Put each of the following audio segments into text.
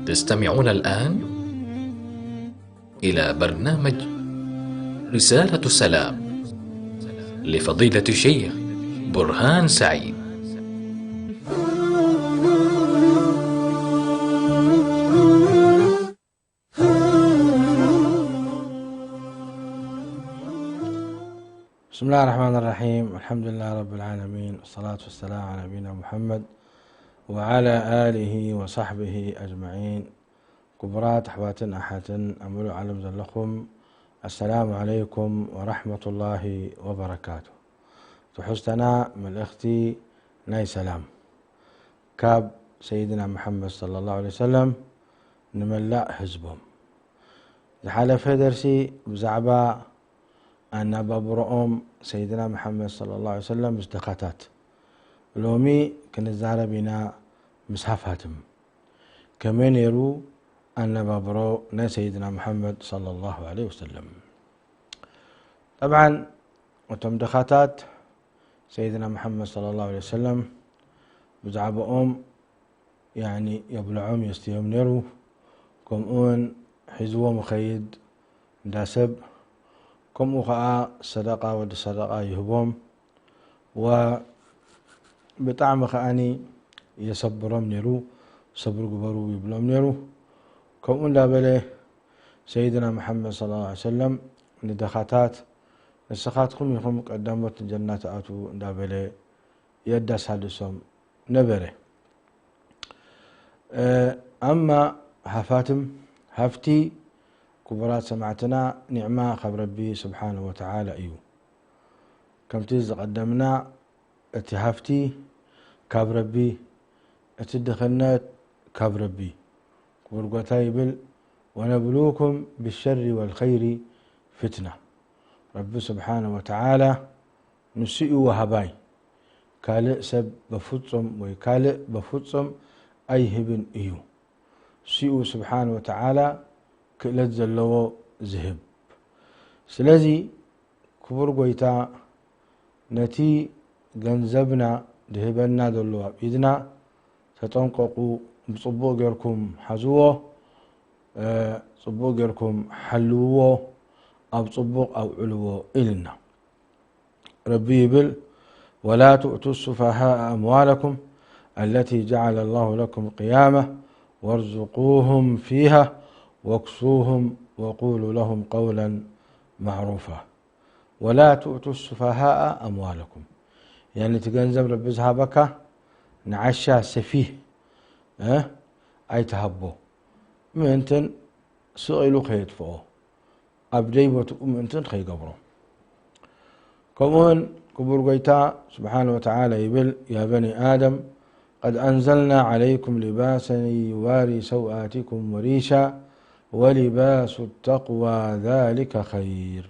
تستمعون الآن إلى برنامج رسالة السلام لفضيلة الشيخ برهان سعيد. بسم الله الرحمن الرحيم. الحمد لله رب العالمين، والصلاة والسلام على نبينا محمد وعلى آله وصحبه أجمعين. ክቡራት ኣሕዋትን ኣሓትን ኣብ ምሉእ ዓለም ዘለኹም፣ ኣሰላሙ ዓለይኩም ወራሕመቱላሂ ወበረካቱ። ትሕዝቶና መልእኽቲ ናይ ሰላም ካብ ሰይድና መሓመድ ሰለላሁ ዐለይሂ ወሰለም ንመላእ ህዝቦም። ዝሓለፈ ደርሲ ብዛዕባ ኣነባብሮኦም ሰይድና መሓመድ ሰለላሁ ዐለይሂ ወሰለም ምስ ድኻታት፣ ሎሚ ክንዛረብ ኢና ምስ ሃፋትም። ከመይ ነይሩ ኣነባብሮ ናይ ሰይድና መሓመድ ሰለላሁ ዐለይሂ ወሰለም? ጠብዓን እቶም ድኻታት ሰይድና መሓመድ ሰለላሁ ዐለይሂ ወሰለም ብዛዕባኦም ያኒ የብልዖም የስትዮም ነይሩ። ከምኡውን ሒዝዎም ይኸይድ እንዳ ሰብ፣ ከምኡ ኸዓ ሰደቃ ወዲ ሰደቃ ይህቦም። ወብጣዕሚ ከዓኒ የሰብሮም ነይሩ፣ ሰብሪ ግበሩ ይብሎም ነይሩ። ከምኡ እንዳበለ ሰይድና መሓመድ ሰለላሁ ዐለይሂ ወሰለም ንደኻታት ንስኻትኩም ኢኹም ቀዳሞት ንጀና ትኣትዉ እንዳበለ የዳሳድሶም ነበረ። እ፣ ኣማ ሃፋትም ሃፍቲ ክቡራት ሰማዕትና ኒዕማ ካብ ረቢ ስብሓነ ወተዓላ እዩ። ከምቲ ዝቐደምና እቲ ሃፍቲ ካብ ረቢ፣ እቲ ድኽነት ካብ ረቢ። ክቡር ጎታ ይብል፣ ወነብሉኩም ብሸሪ ወልኸይሪ ፍትና። ረቢ ስብሓነ ወተዓላ ንሱ እዩ ወሃባይ፣ ካልእ ሰብ በፍጹም ወይ ካልእ በፍጹም ኣይህብን እዩ። እሱ እዩ ስብሓነ ወተዓላ ክእለት ዘለዎ ዝህብ። ስለዚ ክቡር ጎይታ ነቲ ገንዘብና ድህበና ዘሎ ኣብ ኢድና ተጠንቀቁ፣ ብጽቡቕ ጌርኩም ሓዝዎ፣ እ፣ ጽቡቕ ጌርኩም ሓልውዎ፣ ኣብ ጽቡቕ ኣውዕልዎ ኢልና። ረቢ ይብል፣ ولا تؤتوا السفهاء أموالكم التي جعل الله لكم قيامة وارزقوهم فيها واكسوهم وقولوا لهم قولا معروفا. ولا تؤتوا السفهاء أموالكم. ያኒ እቲ ገንዘብ ረቢ ዝሃበካ ንዓሻ ሰፊህ፣ እ፣ ኣይትሃቦ። ምእንትን ስቕ ኢሉ ከየጥፍኦ፣ ኣብ ደይቦትኡ ምእንትን ከይገብሮ። ከምኡውን ክቡር ጎይታ ስብሓነ ወተዓላ ይብል፣ يا بني آدم قد أنزلنا عليكم لباسا يواري سوآتكم وريشا ولباس التقوى ذلك خير.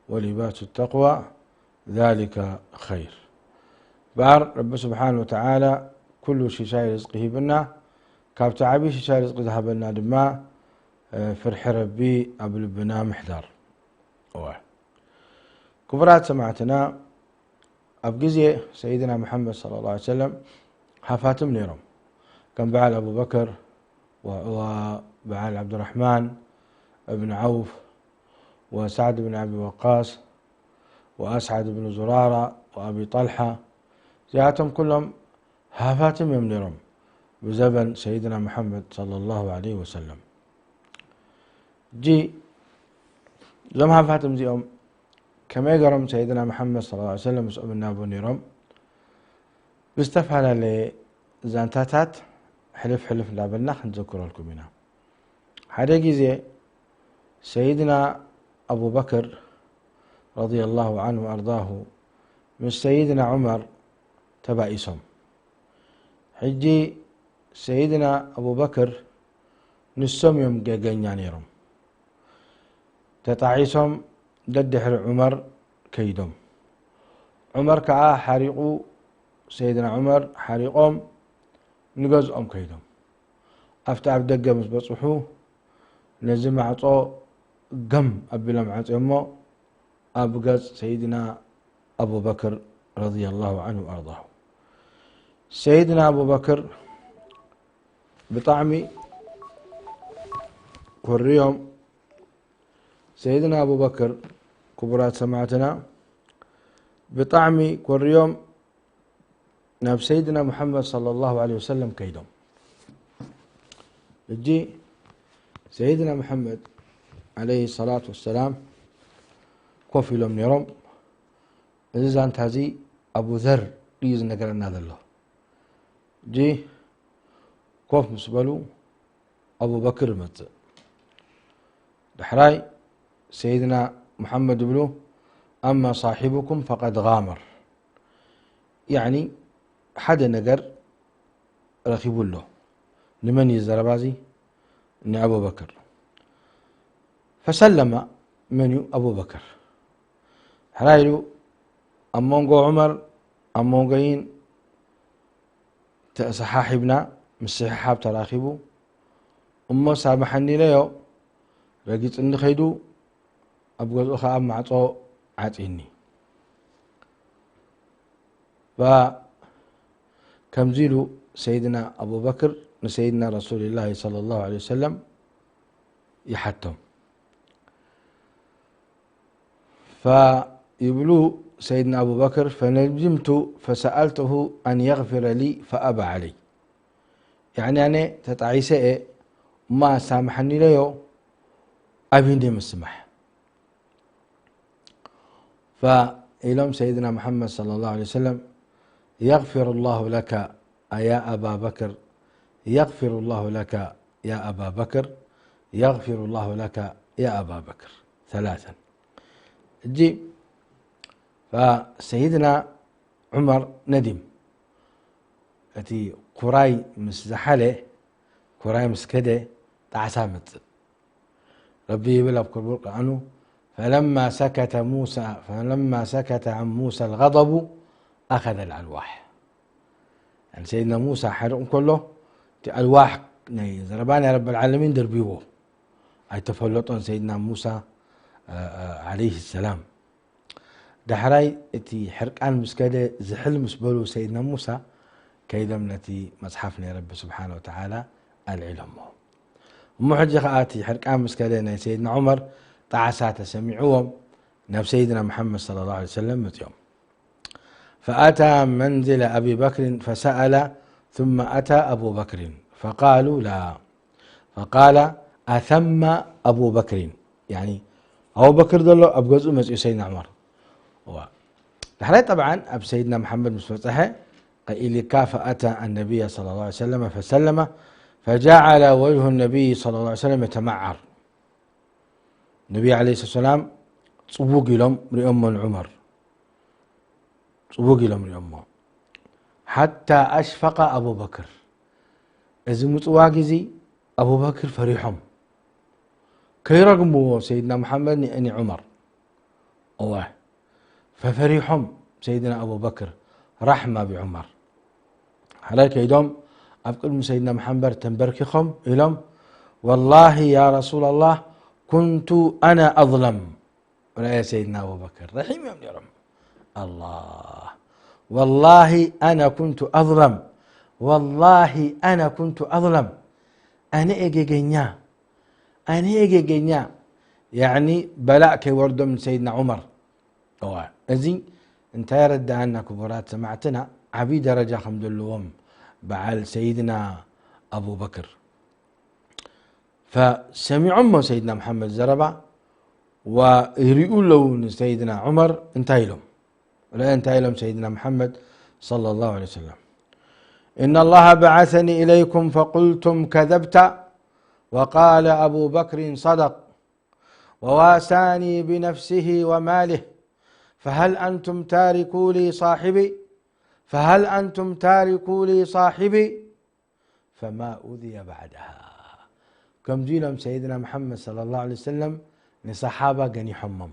ولباس التقوى ذلك خير. እምበኣር ረቢ ስብሓነ ወተዓላ ኩሉ ሽሻይ ርዝቂ ሂብና፣ ካብቲ ዓብዪ ሽሻይ ርዝቂ ዝሃበና ድማ፣ እ፣ ፍርሒ ረቢ ኣብ ልብና ምሕዳር። እወ። ክቡራት ሰማዕትና፣ ኣብ ግዜ ሰይድና መሓመድ ሰለላሁ ዐለይሂ ወሰለም ሃፋትም ነይሮም። ከም በዓል ኣቡበክር ወ-፣ ወበዓል ዓብዱራሕማን እብን ዓውፍ ወሳዕድ ብን ኣቢ ወቃስ ወኣስዓድ ብን ዙራራ ወኣቢ ጣልሓ፣ እዚኣቶም ኩሎም ሃፋትም እዮም ነይሮም ብዘበን ሰይድና መሓመድ ሰለላሁ ዐለይሂ ወሰለም። ሕጂ እዞም ሃፋትም እዚኦም ከመይ ገሮም ሰይድና መሓመድ ሰለላሁ ዐለይሂ ወሰለም ምስኦም እናበሩ ነይሮም? ብዝተፈላለየ ዛንታታት ሕልፍ ሕልፍ እንዳበልና ክንዘክረልኩም ኢና። ሓደ ግዜ ሰይድና ኣቡበክር ረዲየላሁ ዐንሁ ወኣርዳሁ ምስ ሰይድና ዑመር ተባኢሶም። ሕጂ ሰይድና ኣቡበክር ንሶም እዮም ገገኛ ነይሮም። ተጣዒሶም ደድሕሪ ዑመር ከይዶም። ዑመር ከኣ ሓሪቑ፣ ሰይድና ዑመር ሓሪቖም ንገዝኦም ከይዶም። ኣብቲ ኣብ ደገ ምስ በጽሑ ነዚ ማዕጾ ገም ኣቢሎም ዓጽዮሞ ኣብ ገጽ ሰይድና ኣቡበክር ረዲየላሁ ዐንሁ ወኣርዳሁ። ሰይድና ኣቡበክር ብጣዕሚ ኮርዮም ሰይድና ኣቡበክር፣ ክቡራት ሰማዕትና፣ ብጣዕሚ ኮርዮም ናብ ሰይድና ሙሐመድ ሰለላሁ ዐለይሂ ወሰለም ከይዶም። እጂ ሰይድና ሙሐመድ ዐለይሂ ሰላቱ ወሰላም ኮፍ ኢሎም ነይሮም። እዚ ዛንታ እዚ ኣቡ ዘር እዩ ዝነገረና ዘሎ። እጂ ኮፍ ምስ በሉ ኣቡበክር ይመጽእ። ዳሕራይ ሰይድና ሙሐመድ ይብሉ፣ ኣማ ሳሒቡኩም ፈቀድ ጋመር። ያዕኒ ሓደ ነገር ረኺቡ ኣሎ። ንመን እዩ ዘረባ እዚ? ንኣቡበክር። ፈሰለመ፣ መን እዩ? ኣቡበክር። ዳሕራይ ኢሉ ኣብ መንጎ ዑመር ኣብ መንጎይን ተሰሓሒብና፣ ምስሕሓብ ተራኺቡ፣ እሞ ሳምሓኒ ኢለዮ፣ ረጊጽኒ ኸይዱ፣ ኣብ ገዝኡ ኸኣ ማዕጾ ዓጺኒ። ከምዚ ኢሉ ሰይድና ኣቡበክር ንሰይድና ረሱልላሂ ሰለላሁ ዐለይሂ ወሰለም ይሓቶም። ፈይብሉ ሰይድና ኣቡበክር፣ ፈነድምቱ ፈሰኣልቱሁ ኣን የግፊረ ሊ ፈኣባ ዐለይ። ያዕኒ ኣነ ተጣዒሰ እየ፣ እሞ ኣሳምሓኒ ኢለዮ፣ ኣብይ እንደ ምስማሕ። ፈኢሎም ሰይድና ሙሐመድ ሰለላሁ ዐለይሂ ወሰለም፣ የግፊሩ ላሁ ለከ ያ ኣባ በክር፣ የግፊሩ ላሁ ለከ ያ ኣባ በክር፣ የግፊሩ ላሁ ለከ ያ ኣባ በክር። ሰላሰን። እጂ ፈሰይድና ዑመር ነዲም። እቲ ኩራይ ምስ ዝሓለ፣ ኩራይ ምስ ከደ፣ ጣዕሳ መጽእ። ረቢ ይብል ኣብ ክቡር ቁርኣኑ፣ ፈለማ ሰከተ ሙሳ፣ ፈለማ ሰከተ ዐን ሙሳ ኣልገደቡ ኣኸዘ ኣልኣልዋሕ። ያኒ ሰይድና ሙሳ ሓሪቑ እንከሎ፣ እቲ ኣልዋሕ ናይ ዘረባ ናይ ረብል ዓለሚን ደርቢዎ። ኣይተፈለጦን ሰይድና ሙሳ፣ እ፣ እ፣ ዓለይሂ ሰላም። ዳሕራይ እቲ ሕርቃን ምስ ከደ ዝሕል ምስ በሉ ሰይድና ሙሳ፣ ከይዶም ነቲ መጽሓፍ ናይ ረቢ ስብሓነ ወተዓላ ኣልዒሎሞ። እሞ ሕጂ ኸኣ እቲ ሕርቃን ምስ ከደ ናይ ሰይድና ዑመር ጣዕሳ ተሰሚዕዎም ናብ ሰይድና መሓመድ ሰለላሁ ዐለይሂ ወሰለም መጺኦም። ፈኣታ መንዝለ ኣቢ በክርን ፈሰኣለ ثم ኣታ ኣቡ በክርን ፈቃሉ ላ ፈቃለ ኣሰመ ኣቡ በክሪን። ያኒ ኣቡ በክር ዘሎ ኣብ ገዝኡ መጺኡ ሰይድና ዑመር። እዋ። ዳሕራይ ጠብዓን ኣብ ሰይድና መሓመድ ምስ በጽሐ ቀኢልካ ፈኣታ ኣነቢያ ሰለላሁ ዐለይሂ ወሰለም ፈሰለመ ፈጀዐለ ወጅሁ ነቢይ ሰለላሁ ዐለይሂ ወሰለም የተመዓር። ነቢይ ዓለይሂ ሰላም ጽውግ ኢሎም ሪኦሞ ንዑመር። ጽውግ ኢሎም ሪኦሞ። ሓታ ኣሽፈቐ ኣቡበክር። እዚ ምጽዋግ እዚ ኣቡበክር ፈሪሖም። ከይረግምዎ ሰይድና መሓመድ ኒ-፣ ንዑመር። እወ። ፈፈሪሖም ሰይድና ኣቡበክር ራሕማ ብዑመር። ሓላይ ከይዶም ኣብ ቅድሚ ሰይድና መሓመድ ተንበርኪኾም ኢሎም፣ ወላሂ ያ ረሱላላህ ኩንቱ ኣና ኣዝለም። ረኣየ ሰይድና ኣቡበክር ረሒም እዮም ነይሮም። ኣላህ። ወላሂ ኣና ኩንቱ ኣዝለም። ወላሂ ኣና ኩንቱ ኣዝለም። ኣነ እየ ጌገኛ። ኣነ እየ ጌገኛ። ያዕኒ በላእ ከይወርዶም ንሰይድና ዑመር። እዋ፣ እዚ እንታይ የረድኣና ክቡራት ሰማዕትና? ዓብዪ ደረጃ ከም ዘለዎም በዓል ሰይድና ኣቡበክር። ፈሰሚዖሞ ሰይድና መሓመድ ዘረባ፣ ወይሪኡ ኣለዉ ንሰይድና ዑመር እንታይ ኢሎም? ርአ እንታይ ኢሎም ሰይድና መሓመድ ሰለላሁ ዐለይሂ ወሰለም። إن الله بعثني إليكم فقلتم كذبت وقال أبو بكر صدق وواساني بنفسه وماله فهل أنتم تاركو لي صاحبي فهل أنتم تاركو لي صاحبي فما أوذي بعدها. ከምዚ ኢሎም ሰይድና መሓመድ ሰለላሁ ዐለይሂ ወሰለም ንሰሓባ ገኒሖሞም።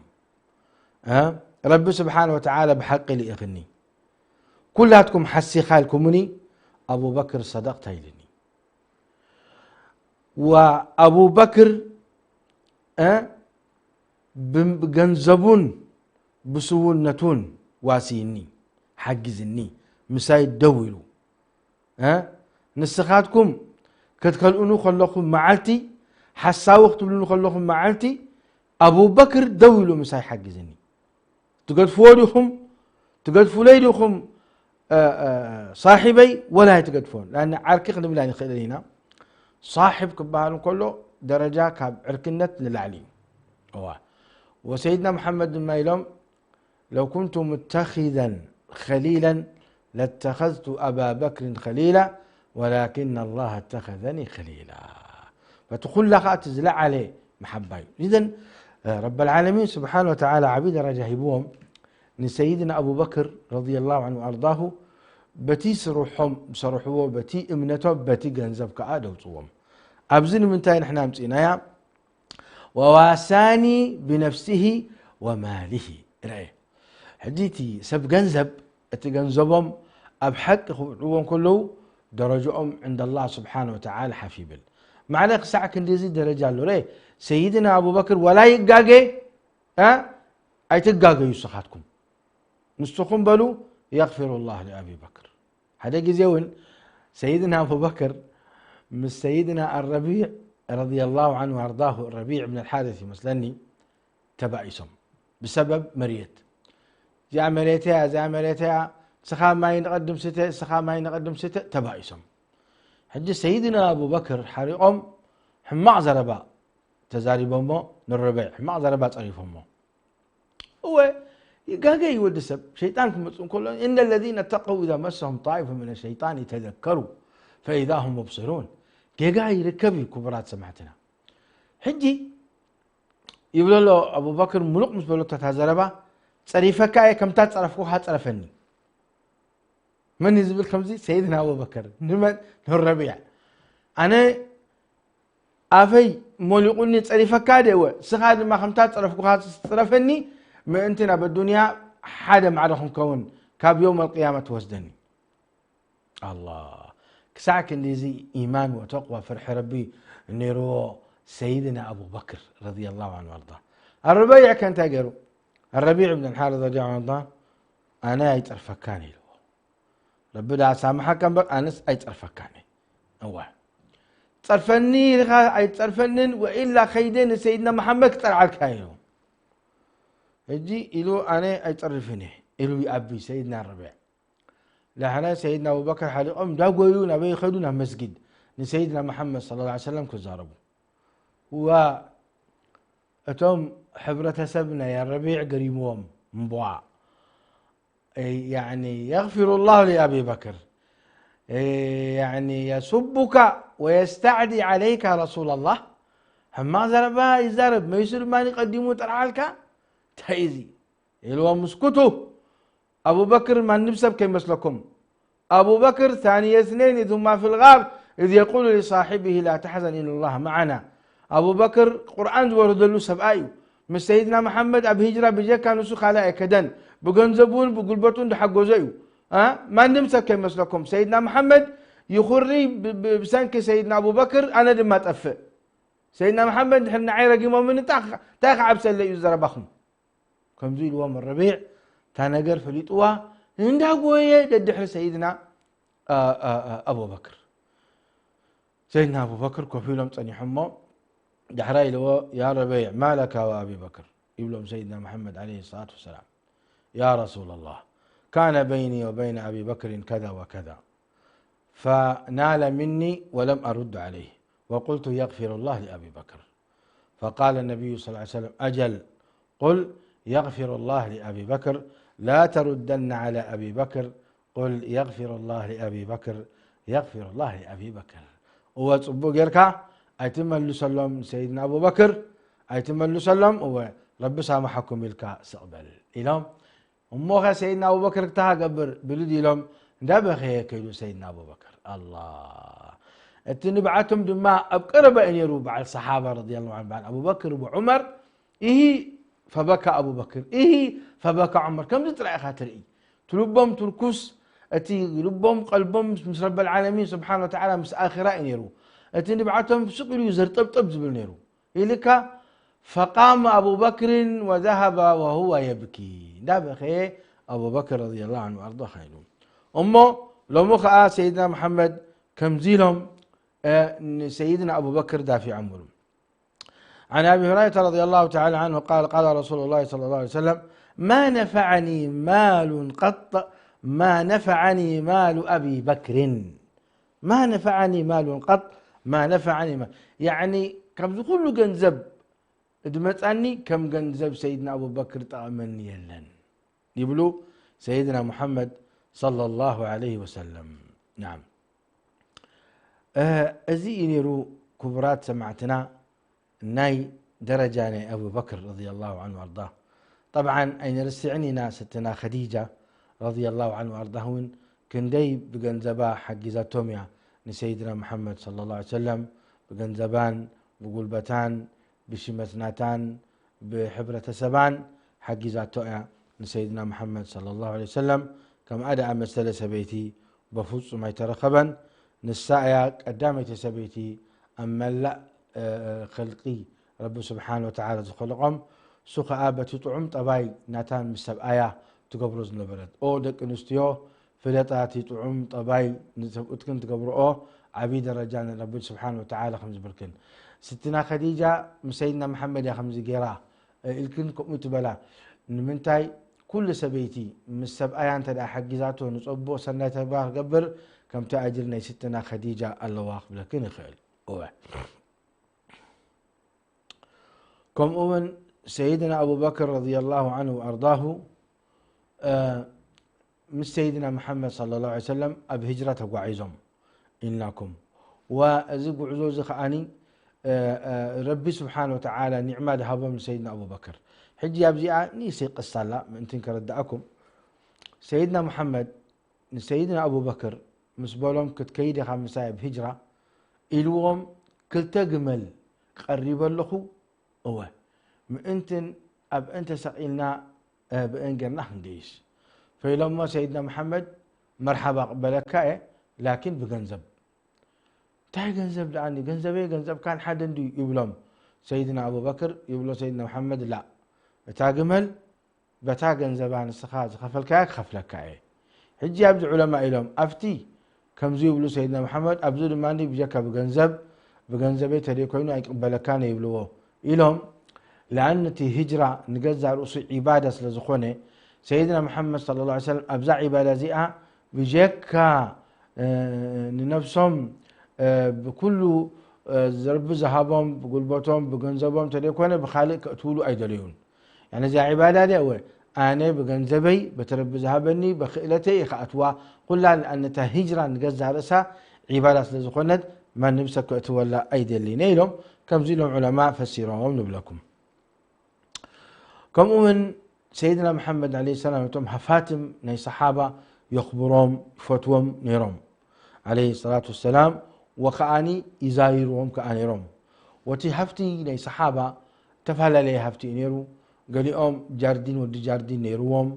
እ? ረቢ ስብሓነ ወተዓላ ብሓቂ ልኢኽኒ። ኩላትኩም ሓሲኻ ኢልኩምኒ፣ ኣቡበክር ሰደቕታ ኢልኒ። ወኣቡበክር፣ እ፣ ብገንዘቡን ብስውነቱን ዋሲይኒ፣ ሓጊዝኒ፣ ምሳይ ደው ኢሉ። እ፣ ንስኻትኩም ክትከልኡኑ ከለኹም መዓልቲ ሓሳዊ ክትብሉኒ ከለኹም መዓልቲ ኣቡበክር ደው ኢሉ ምሳይ ሓግዝኒ። ትገድፍዎ ዲኹም? ትገድፉለይ ዲኹም፣ እ፣ እ፣ ሳሒበይ ወላ ኣይትገድፎን? ላን ዓርኪ ክንብል ኣይንኽእልን ኢና። ሳሒብ ክበሃል እንከሎ ደረጃ ካብ ዕርክነት ንላዕሊ እዩ። እዋ። ወሰይድና መሓመድ ድማ ኢሎም፣ "ለው ኩንቱ ሙተኺዘን ኸሊለን ለተኸዝቱ ኣባ በክርን ኸሊላ ወላኪን ኣላህ እተኸዘኒ ኸሊላ." በቲ ኩላ ኸኣ እቲ ዝለዓለ መሓባ እዩ። ኢዘን ረበል ዓለሚን ስብሓን ወተዓላ ዓብዪ ደረጃ ሂብዎም ንሰይድና ኣቡበክር ረዲየላሁ ዐንሁ ወኣርዳሁ በቲ ስርሖም ዝሰርሕዎ፣ በቲ እምነቶም፣ በቲ ገንዘብ ከኣ ደውፅዎም። ኣብዚ ንምንታይ ንሕና ኣምፂእናያ? "ወዋሳኒ ብነፍሲሂ ወማሊሂ." ርአ፣ ሕጂ እቲ ሰብ ገንዘብ፣ እቲ ገንዘቦም ኣብ ሓቂ ክውዕልዎ እንከለዉ ደረጃኦም ዕንደ ኣላህ ስብሓን ወተዓላ ሓፍ ይብል። ማዕረ ክሳዕ ክንዲዚ ደረጃ ኣሎ። ርአ፣ ሰይድና ኣቡበክር ወላ ይጋገ፣ እ፣ ኣይትጋገዩ ንስኻትኩም። ንስኹም በሉ፣ "የግፊሩ ላህ ሊኣቢ በክር." ሓደ ግዜ እውን ሰይድና ኣቡበክር ምስ ሰይድና ኣረቢዕ ረዲየላሁ ዐንሁ ወኣርዳሁ፣ ረቢዕ ብን ኣልሓሪስ ይመስለኒ፣ ተባኢሶም ብሰበብ መሬት። "እዚኣ መሬት እያ፣ እዚኣ መሬት እያ፣ ንስኻ ማይ ንቐድም ስተ፣ ንስኻ ማይ ንቐድም ስተ" ተባኢሶም። ሕጂ ሰይድና ኣቡበክር ሓሪቖም ሕማቕ ዘረባ ተዛሪቦሞ፣ ንረበዕ ሕማቕ ዘረባ ጸሪፎሞ። እወ፣ ይጋገ እዩ ወዲ ሰብ። ሸይጣን ክመጽእ እንከሎ፣ "እነ ለዚነ ተቀው ኢዛ መሰሁም ጣኢፉ ሚነ ሸይጣን ተዘከሩ ፈኢዛ ሁም ሙብሲሩን።" ጌጋ ይርከብ እዩ፣ ክቡራት ሰማዕትና። ሕጂ ይብሎ ኣሎ ኣቡበክር፣ ምሉቕ ምስ በለቶ እታ ዘረባ፣ "ጸሪፈካ እየ፣ ከምታ ዝጸረፍኩኻ ጸረፈኒ።" መን እዩ ዝብል ከምዚ? ሰይድና ኣቡበከር። ንመን? ንረቢዕ። "ኣነ ኣፈይ ሞሊቑኒ፣ ጸሪፈካ ድየ? እወ፣ ስኻ ድማ ከምታ ጸረፍኩኻ ጽረፈኒ፣ ምእንቲ ናብ ኣዱንያ ሓደ ማዕረ ክንከውን፣ ካብ የውም ኣልቅያማ ትወስደኒ።" ኣላህ። ክሳዕ ክንዲዚ ኢማን ወተቅዋ፣ ፍርሒ ረቢ ነይርዎ ሰይድና ኣቡበክር ረዲየላሁ ዐንሁ ወኣርዳ። ኣረቢዕ ከ እንታይ ገይሩ? ኣረቢዕ ብን ሓሪስ ረዲየላሁ ዐንሁ ወኣርዳ፣ "ኣነ ኣይጸርፈካን" ኢልዎ። "ረቢ ደኣ ሳምሓካ እምበር ኣነስ ኣይጸርፈካን እየ። እወ፣ ጸርፈኒ ኢልካ ኣይትጸርፈንን፣ ወኢላ ከይደ ንሰይድና መሓመድ ክጸርዓልካ" ኢሉ። ሕጂ ኢሉ "ኣነ ኣይጸርፍን እየ" ኢሉ ይኣቢ ሰይድና ረቢዕ። ዳሕራይ ሰይድና ኣቡበከር ሓሊቖም እንዳጎዩ ናበይ ከዱ? ናብ መስጊድ ንሰይድና መሓመድ ሰለላሁ ዐለይሂ ወሰለም ክዛረቡ። ዋ፣ እቶም ሕብረተሰብ ናይ ረቢዕ ገሪምዎም እምቧ። ያኒ፣ "የግፊሩ ላሁ ሊኣቢ በክር፣ ያኒ፣ የሱቡካ ወየስተዕዲ ዓለይካ ረሱላ ላህ?" ሕማቕ ዘረባ ይዛረብ፣ መይሱ ድማ ቀዲሙ ጠርዓልካ። እንታይ እዚ? ኢልዎም፣ "እስኩቱ፣ ኣቡበክር ማንም ሰብ ከይመስለኩም። ኣቡበክር ታንየ ስነይን ኢዝ ሁማ ፊል ጋር ኢዝ የቁሉ ሊሳሒቢሂ ላ ተሕዘን ኢነላህ መዓና." ኣቡበክር ቁርኣን ዝወረደሉ ሰብኣይ እዩ። ምስ ሰይድና መሓመድ ኣብ ሂጅራ ብጀካ ንሱ ካልእ ኣይከደን። ብገንዘቡ እውን ብጉልበቱ እንዳሓገዞ እዩ። እ? ማንም ሰብ ከይመስለኩም። ሰይድና መሓመድ ይኹሪ ብ-፣ ብ-፣ ብሰንኪ ሰይድና ኣቡበክር፣ ኣነ ድማ ጠፍእ። ሰይድና መሓመድ ድሕሪ ንዓይ ረጊሞምኒ፣ እንታይ ክዓ-፣ እንታይ ክዓብሰለይ እዩ ዘረባኹም? ከምዚ ኢልዎም ረቢዕ፣ እታ ነገር ፈሊጥዋ፣ እንዳጎየ ደድሕሪ ሰይድና፣ አ፣ አ፣ አ፣ ኣቡበክር። ሰይድና ኣቡበክር ኮፍ ኢሎም ጸኒሖሞ፣ ዳሕራይ ኢልዎ፣ "ያ ረቢዕ፣ ማ ለካ ወኣቢ በክር?" ይብሎም ሰይድና መሓመድ ዓለይሂ ሰላቱ ወሰላም። "ያ ረሱለላህ፣ ካነ በይኒ ወበይነ ኣቢ በክሪን ከዛ ወከዛ፣ ፈናለ ሚኒ ወለም ኣሩድ ዓለይህ፣ ወቁልቱ የግፊሩላህ ሊኣቢ በክር." ፈቃለ ነቢዩ ሰለላሁ ዐለይሂ ወሰለም፣ "ኣጀል፣ ቁል የግፊሩላህ ሊኣቢ በክር፣ ላ ተሩደና ዓላ ኣቢ በክር፣ ቁል የግፊሩላህ ሊኣቢ በክር፣ የግፊሩላህ ሊኣቢ በክር። እወ፣ ጽቡቕ ጌርካ ኣይትመልሰሎም ንሰይድና ኣቡበክር፣ ኣይትመልሰሎም፣ እወ፣ ረቢ ሳምሓኩም ኢልካ ስቕ በል" ኢሎም። እሞኸ ሰይድና ኣቡበክር እንታይ ክገብር ብልድ ኢሎም እንዳበኸየ ከይዱ ሰይድና ኣቡበክር። ኣላህ። እቲ ንብዓቶም ድማ ኣብ ቀረባ እዩ ነይሩ፣ በዓል ሰሓባ ረዲየላሁ ዐንሁ፣ በዓል ኣቡበክር ወዑመር። ኢሂ ፈበካ ኣቡበክር፣ ኢሂ ፈበካ ዑመር። ከምዚ ጥራይ ኢኻ ትርኢ። እቲ ልቦም ትርኩስ፣ እቲ ልቦም ቀልቦም ምስ ረበል ዓለሚን ስብሓን ወተዓላ ምስ ኣኺራ እዩ ነይሩ። እቲ ንብዓቶም ስቕ ኢሉ እዩ ዘርጠብጠብ ዝብል ነይሩ። ኢልካ፣ ፈቃመ ኣቡበክርን ወዘሃበ ወሁወ የብኪ። እንዳበኸየ ኣቡበክር ረዲየላሁ ዐንሁ ወኣርዳ ኸይዱ። እሞ ሎሚ ኸዓ ሰይድና መሓመድ ከምዚ ኢሎም፣ እ፣ ንሰይድና ኣቡበክር ዳፊዖምሉ። عن أبي هريرة رضي الله تعالى عنه قال: قال رسول الله صلى الله عليه وسلم: ما نفعني مال قط، ما نفعني مال أبي بكر، ما نفعني مال قط، ما نفعني مال، يعني، ካብዚ ኩሉ ገንዘብ ዝመጻኒ ከም ገንዘብ ሰይድና ኣቡበክር ጠቐመኒ የለን፣ ይብሉ ሰይድና ሙሐመድ ሰለላሁ ዐለይሂ ወሰለም። ናም። እ፣ እዚ እዩ ነይሩ፣ ክቡራት ሰማዕትና፣ ናይ ደረጃ ናይ ኣቡበክር ረዲየላሁ ዐንሁ ወኣርዳ። ጠብዓን ኣይንርስዕን ኢና፣ ስትና ኸዲጃ ረዲየላሁ ዐንሁ ወኣርዳ እውን ክንደይ ብገንዘባ ሓጊዛቶም እያ ንሰይድና ሙሐመድ ሰለላሁ ዐለይሂ ወሰለም፣ ብገንዘባን ብጉልበታን ብሽመትናታን ብሕብረተሰባን ሓጊዛቶ እያ ንሰይድና ሙሐመድ ሰለላሁ ዐለይሂ ወሰለም። ከምኣ ደኣ መሰለ ሰበይቲ በፍጹም ኣይተረኸበን። ንሳ እያ ቀዳመይቲ ሰበይቲ ኣብ መላእ፣ እ፣ ኸልቂ ረቢ ስብሓን ወተዓላ ዝኸለቖም። እሱ ኸኣ በቲ ጥዑም ጠባይ ናታን ምስ ሰብኣያ ትገብሮ ዝነበረት። ኦ ደቂ ኣንስትዮ፣ ፍለጣ እቲ ጥዑም ጠባይ ንሰብኡትክን ትገብርኦ ዓብዪ ደረጃ ንረቢ ስብሓን ወተዓላ ከም ዝብርክን። ስትና ኸዲጃ ምስ ሰይድና መሓመድ እያ ከምዚ ገይራ፣ እ፣ ኢልክን ከምኡ ትበላ። ንምንታይ ኩሉ ሰበይቲ ምስ ሰብኣያ እንተ ደኣ ሓጊዛቶ ንጸቡቕ ሰናይ ተግባር ክገብር ከምቲ ኣጅሪ ናይ ስትና ኸዲጃ ኣለዋ ክብለክን ይኽእል። እወ። ከምኡ እውን ሰይድና ኣቡበክር ረዲየላሁ ዐንሁ ወኣርዳሁ፣ እ፣ ምስ ሰይድና መሓመድ ሰለላሁ ዐለይሂ ወሰለም ኣብ ሂጅራ ተጓዒዞም ኢልናኩም። ወእዚ ጉዕዞ እዚ ከኣኒ፣ እ፣ እ፣ ረቢ ስብሓን ወተዓላ ኒዕማ ዝሃቦም ንሰይድና ኣቡበክር። ሕጂ ኣብዚኣ ንእሽተይ ቅሳ ኣላ፣ ምእንትን ከረድኣኩም። ሰይድና መሓመድ ንሰይድና ኣቡበክር ምስ በሎም፣ "ክትከይድ ኢኻ ምሳይ ኣብ ሂጅራ?" ኢልዎም፣ "ክልተ ግመል ቀሪበ ኣለኹ፣ እወ፣ ምእንትን ኣብአን ተሰቒልና፣ እ፣ ብአን ጌርና ክንገይሽ." ፈኢሎሞ ሰይድና መሓመድ፣ "መርሓባ፣ ቅበለካ እየ፣ ላኪን ብገንዘብ።" "እንታይ ገንዘብ ደኣኒ? ገንዘበይ ገንዘብካን ሓደ እንድዩ?" ይብሎም ሰይድና ኣቡበክር። ይብሎ ሰይድና መሓመድ፣ "ላእ፣ እታ ግመል በታ ገንዘባ ንስኻ ዝኸፈልካያ ክኸፍለካ እየ። ሕጂ ኣብዚ ዑለማ ኢሎም፣ ኣብቲ ከምዚ ይብሉ ሰይድና መሓመድ፣ ኣብዚ ድማ ብጀካ ብገንዘብ፣ ብገንዘበይ ተደይኮይኑ ኣይቅበለካን እየ ይብልዎ" ኢሎም። ለኣን እቲ ሂጅራ ንገዛእ ርእሱ ዒባዳ ስለ ዝኾነ፣ ሰይድና መሓመድ ሰለላሁ ዐለይሂ ወሰለም ኣብዛ ዒባዳ እዚኣ ብጀካ፣ እ፣ ንነብሶም፣ እ፣ ብኩሉ፣ እ፣ ረቢ ዝሃቦም፣ ብጉልበቶም፣ ብገንዘቦም ተደይኮነ ብኻልእ ከእትውሉ ኣይደለዩን። ያኒ እዚኣ ዒባዳ ድያ? እወ፣ ኣነ ብገንዘበይ፣ በቲ ረቢ ዝሃበኒ፣ ብክእለተይ እየ ክኣትዋ። ኩላ ንኣነታ ሂጅራ ንገዛእ ርእሳ ዒባዳ ስለ ዝኾነት፣ ማንም ሰብ ከእትወላ ኣይደልን ኢሎም፣ ከምዚ ኢሎም ዑለማ ፈሲሮም ንብለኩም። ከምኡ እውን ሰይድና መሓመድ ዓለይሂ ሰላም እቶም ሃፋትም ናይ ሰሓባ የኽብሮም፣ ይፈትዎም ነይሮም። ዓለይሂ ሰላቱ ወሰላም፣ ወከኣኒ ይዛይርዎም ከኣ ነይሮም። ወቲ ሃፍቲ ናይ ሰሓባ እተፈላለየ ሃፍቲ እዩ ነይሩ። ገሊኦም ጃርዲን፣ ወዲ ጃርዲን ነይርዎም፣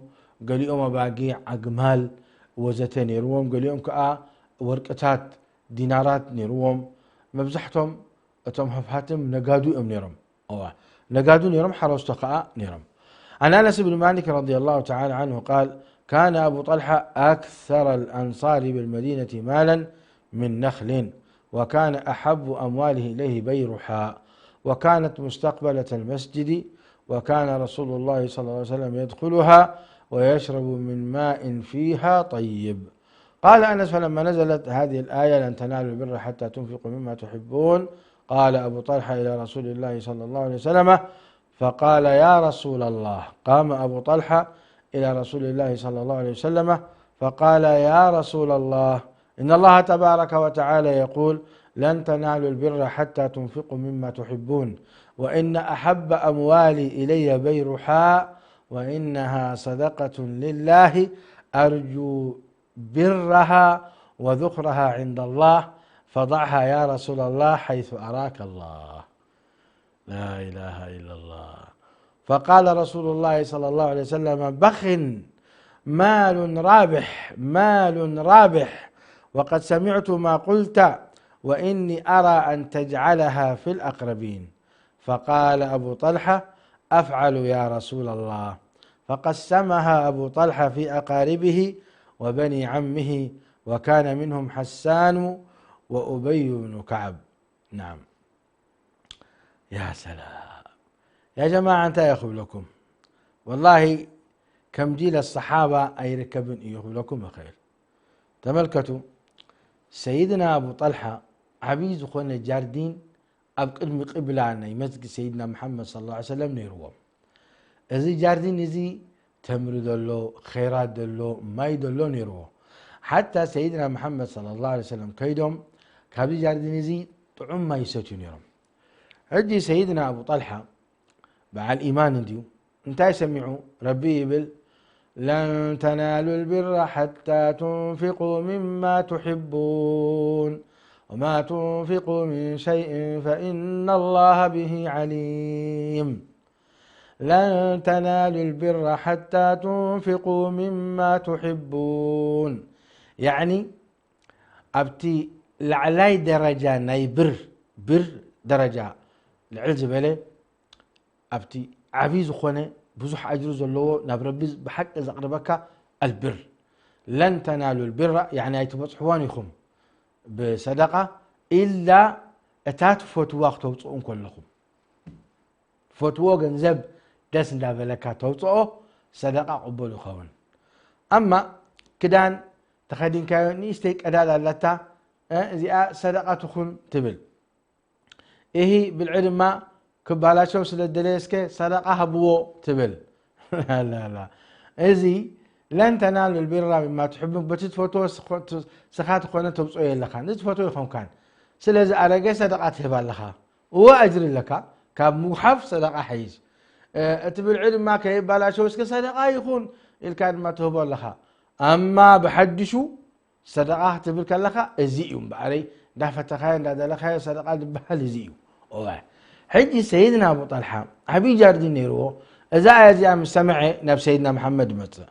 ገሊኦም ኣባጊዕ፣ ኣግማል ወዘተ ነይርዎም፣ ገሊኦም ከኣ ወርቅታት፣ ዲናራት ነይርዎም። መብዛሕቶም እቶም ሃፍሃትም ነጋዱ እዮም ነይሮም። እዋ፣ ነጋዱ ነይሮም፣ ሓረስቶ ከኣ ነይሮም። عن أنس بن مالك رضي الله تعالى عنه قال: كان أبو طلحة أكثر الأنصار بالمدينة مالا من نخل، وكان أحب أمواله إليه بيرحاء، وكانت مستقبلة المسجد، وكان رسول الله صلى الله عليه وسلم يدخلها ويشرب من ماء فيها طيب. قال أنس: فلما نزلت هذه الآية: "لن تنالوا البر حتى تنفقوا مما تحبون"، قال أبو طلحة إلى رسول الله صلى الله عليه وسلم فقال: "يا رسول الله". قام أبو طلحة إلى رسول الله صلى الله عليه وسلم فقال: "يا رسول الله، إن الله تبارك وتعالى يقول: 'لن تنالوا البر حتى تنفقوا مما تحبون، وإن أحب أموالي إلي بيرحاء، وإنها صدقة لله، أرجو برها وذخرها عند الله، فضعها يا رسول الله حيث أراك الله". لا إله إلا الله. فقال رسول الله صلى الله عليه وسلم: "بخ، مال رابح، مال رابح، وقد سمعت ما قلت، وإني أرى أن تجعلها في الأقربين". فقال أبو طلحة: "أفعل يا رسول الله". فقسمها أبو طلحة في أقاربه وبني عمه، وكان منهم حسان وأبي بن كعب. نعم. ያ ሰላም። ያ ጀማዓ እንታይ እየ ክብለኩም? ወላሂ ከም ጂል ኣሰሓባ ኣይርከብን እዩ ክብለኩም እኽእል። ተመልከቱ፣ ሰይድና ኣቡ ጠልሓ ዓብዪ ዝኾነ ጃርዲን ኣብ ቅድሚ ቅብላ ናይ መስጊድ ሰይድና መሓመድ ሰለላሁ ዐለይሂ ወሰለም ነይርዎም። እዚ ጃርዲን እዚ ተምሪ ዘሎ፣ ኸይራት ዘሎ፣ ማይ ዘሎ ነይርዎ። ሓታ ሰይድና መሓመድ ሰለላሁ ዐለይሂ ወሰለም ከይዶም ካብዚ ጃርዲን እዚ ጥዑም ማይ ይሰትዩ ነይሮም። ሕጂ ሰይድና ኣቡ ጠልሓ በዓል ኢማን እንድዩ። እንታይ ሰሚዑ? ረቢ ይብል፣ ለን ተናሉ ልቢራ ሓታ ትንፊቁ ምማ ትሕቡን ወማ ትንፊቁ ምን ሸይእን ፈኢና ላሃ ብሂ ዓሊም። ለን ተናሉ ልቢራ ሓታ ትንፊቁ ምማ ትሕቡን። ያዕኒ ኣብቲ ላዕላይ ደረጃ ናይ ብር፣ ብር ደረጃ ልዕል ዝበለ ኣብቲ ዓብዪ ዝኾነ ብዙሕ ኣጅሪ ዘለዎ ናብ ረቢ ብሓቂ ዘቕርበካ ኣልብር። ለን ተናሉ ልቢራ፣ ያዕኒ ኣይትበጽሕዋን ኢኹም ብሰደቃ ኢላ እታ ትፈትዋ ክተውፅኡ እንከለኹም። ትፈትዎ ገንዘብ ደስ እንዳበለካ ተውፅኦ፣ ሰደቃ ቅቡል ይኸውን። ኣማ ክዳን ተኸዲንካዮ ንእሽተይ ቀዳድ ኣለታ፣ እ፣ እዚኣ ሰደቃ ትኹን ትብል። እሂ ብልዒ ድማ ክባላሸው ስለ ደለየ እስከ ሰደቃ ሃብዎ ትብል። ላላላ። እዚ ለን ተናሉ ልቢራ ብማ ትሕቡን፣ በቲ ትፈትዎ ስኻ ትኾነ ተውፅኦ የለኻን። እዚ ትፈትዎ ይኾንካን። ስለዚ ኣረገ ሰደቃ ትህብ ኣለኻ። እወ ኣጅሪ ኣለካ። ካብ ምጉሓፍ ሰደቃ ሓይሽ። እ፣ እቲ ብልዒ ድማ ከይባላሸው እስከ ሰደቃ ይኹን ኢልካ ድማ ትህቦ ኣለኻ። ኣማ ብሓድሹ ሰደቃ ክትብል ከለኻ እዚ እዩ እምበኣረይ፣ እንዳፈተኻዮ እንዳደለኻዮ ሰደቃ ዝበሃል እዚ እዩ። እወ። ሕጂ ሰይድና ኣቡ ጠልሓ ዓብዪ ጃርዲን ነይርዎ። እዛ ኣያ እዚኣ ምስ ሰምዐ ናብ ሰይድና መሓመድ ይመጽእ።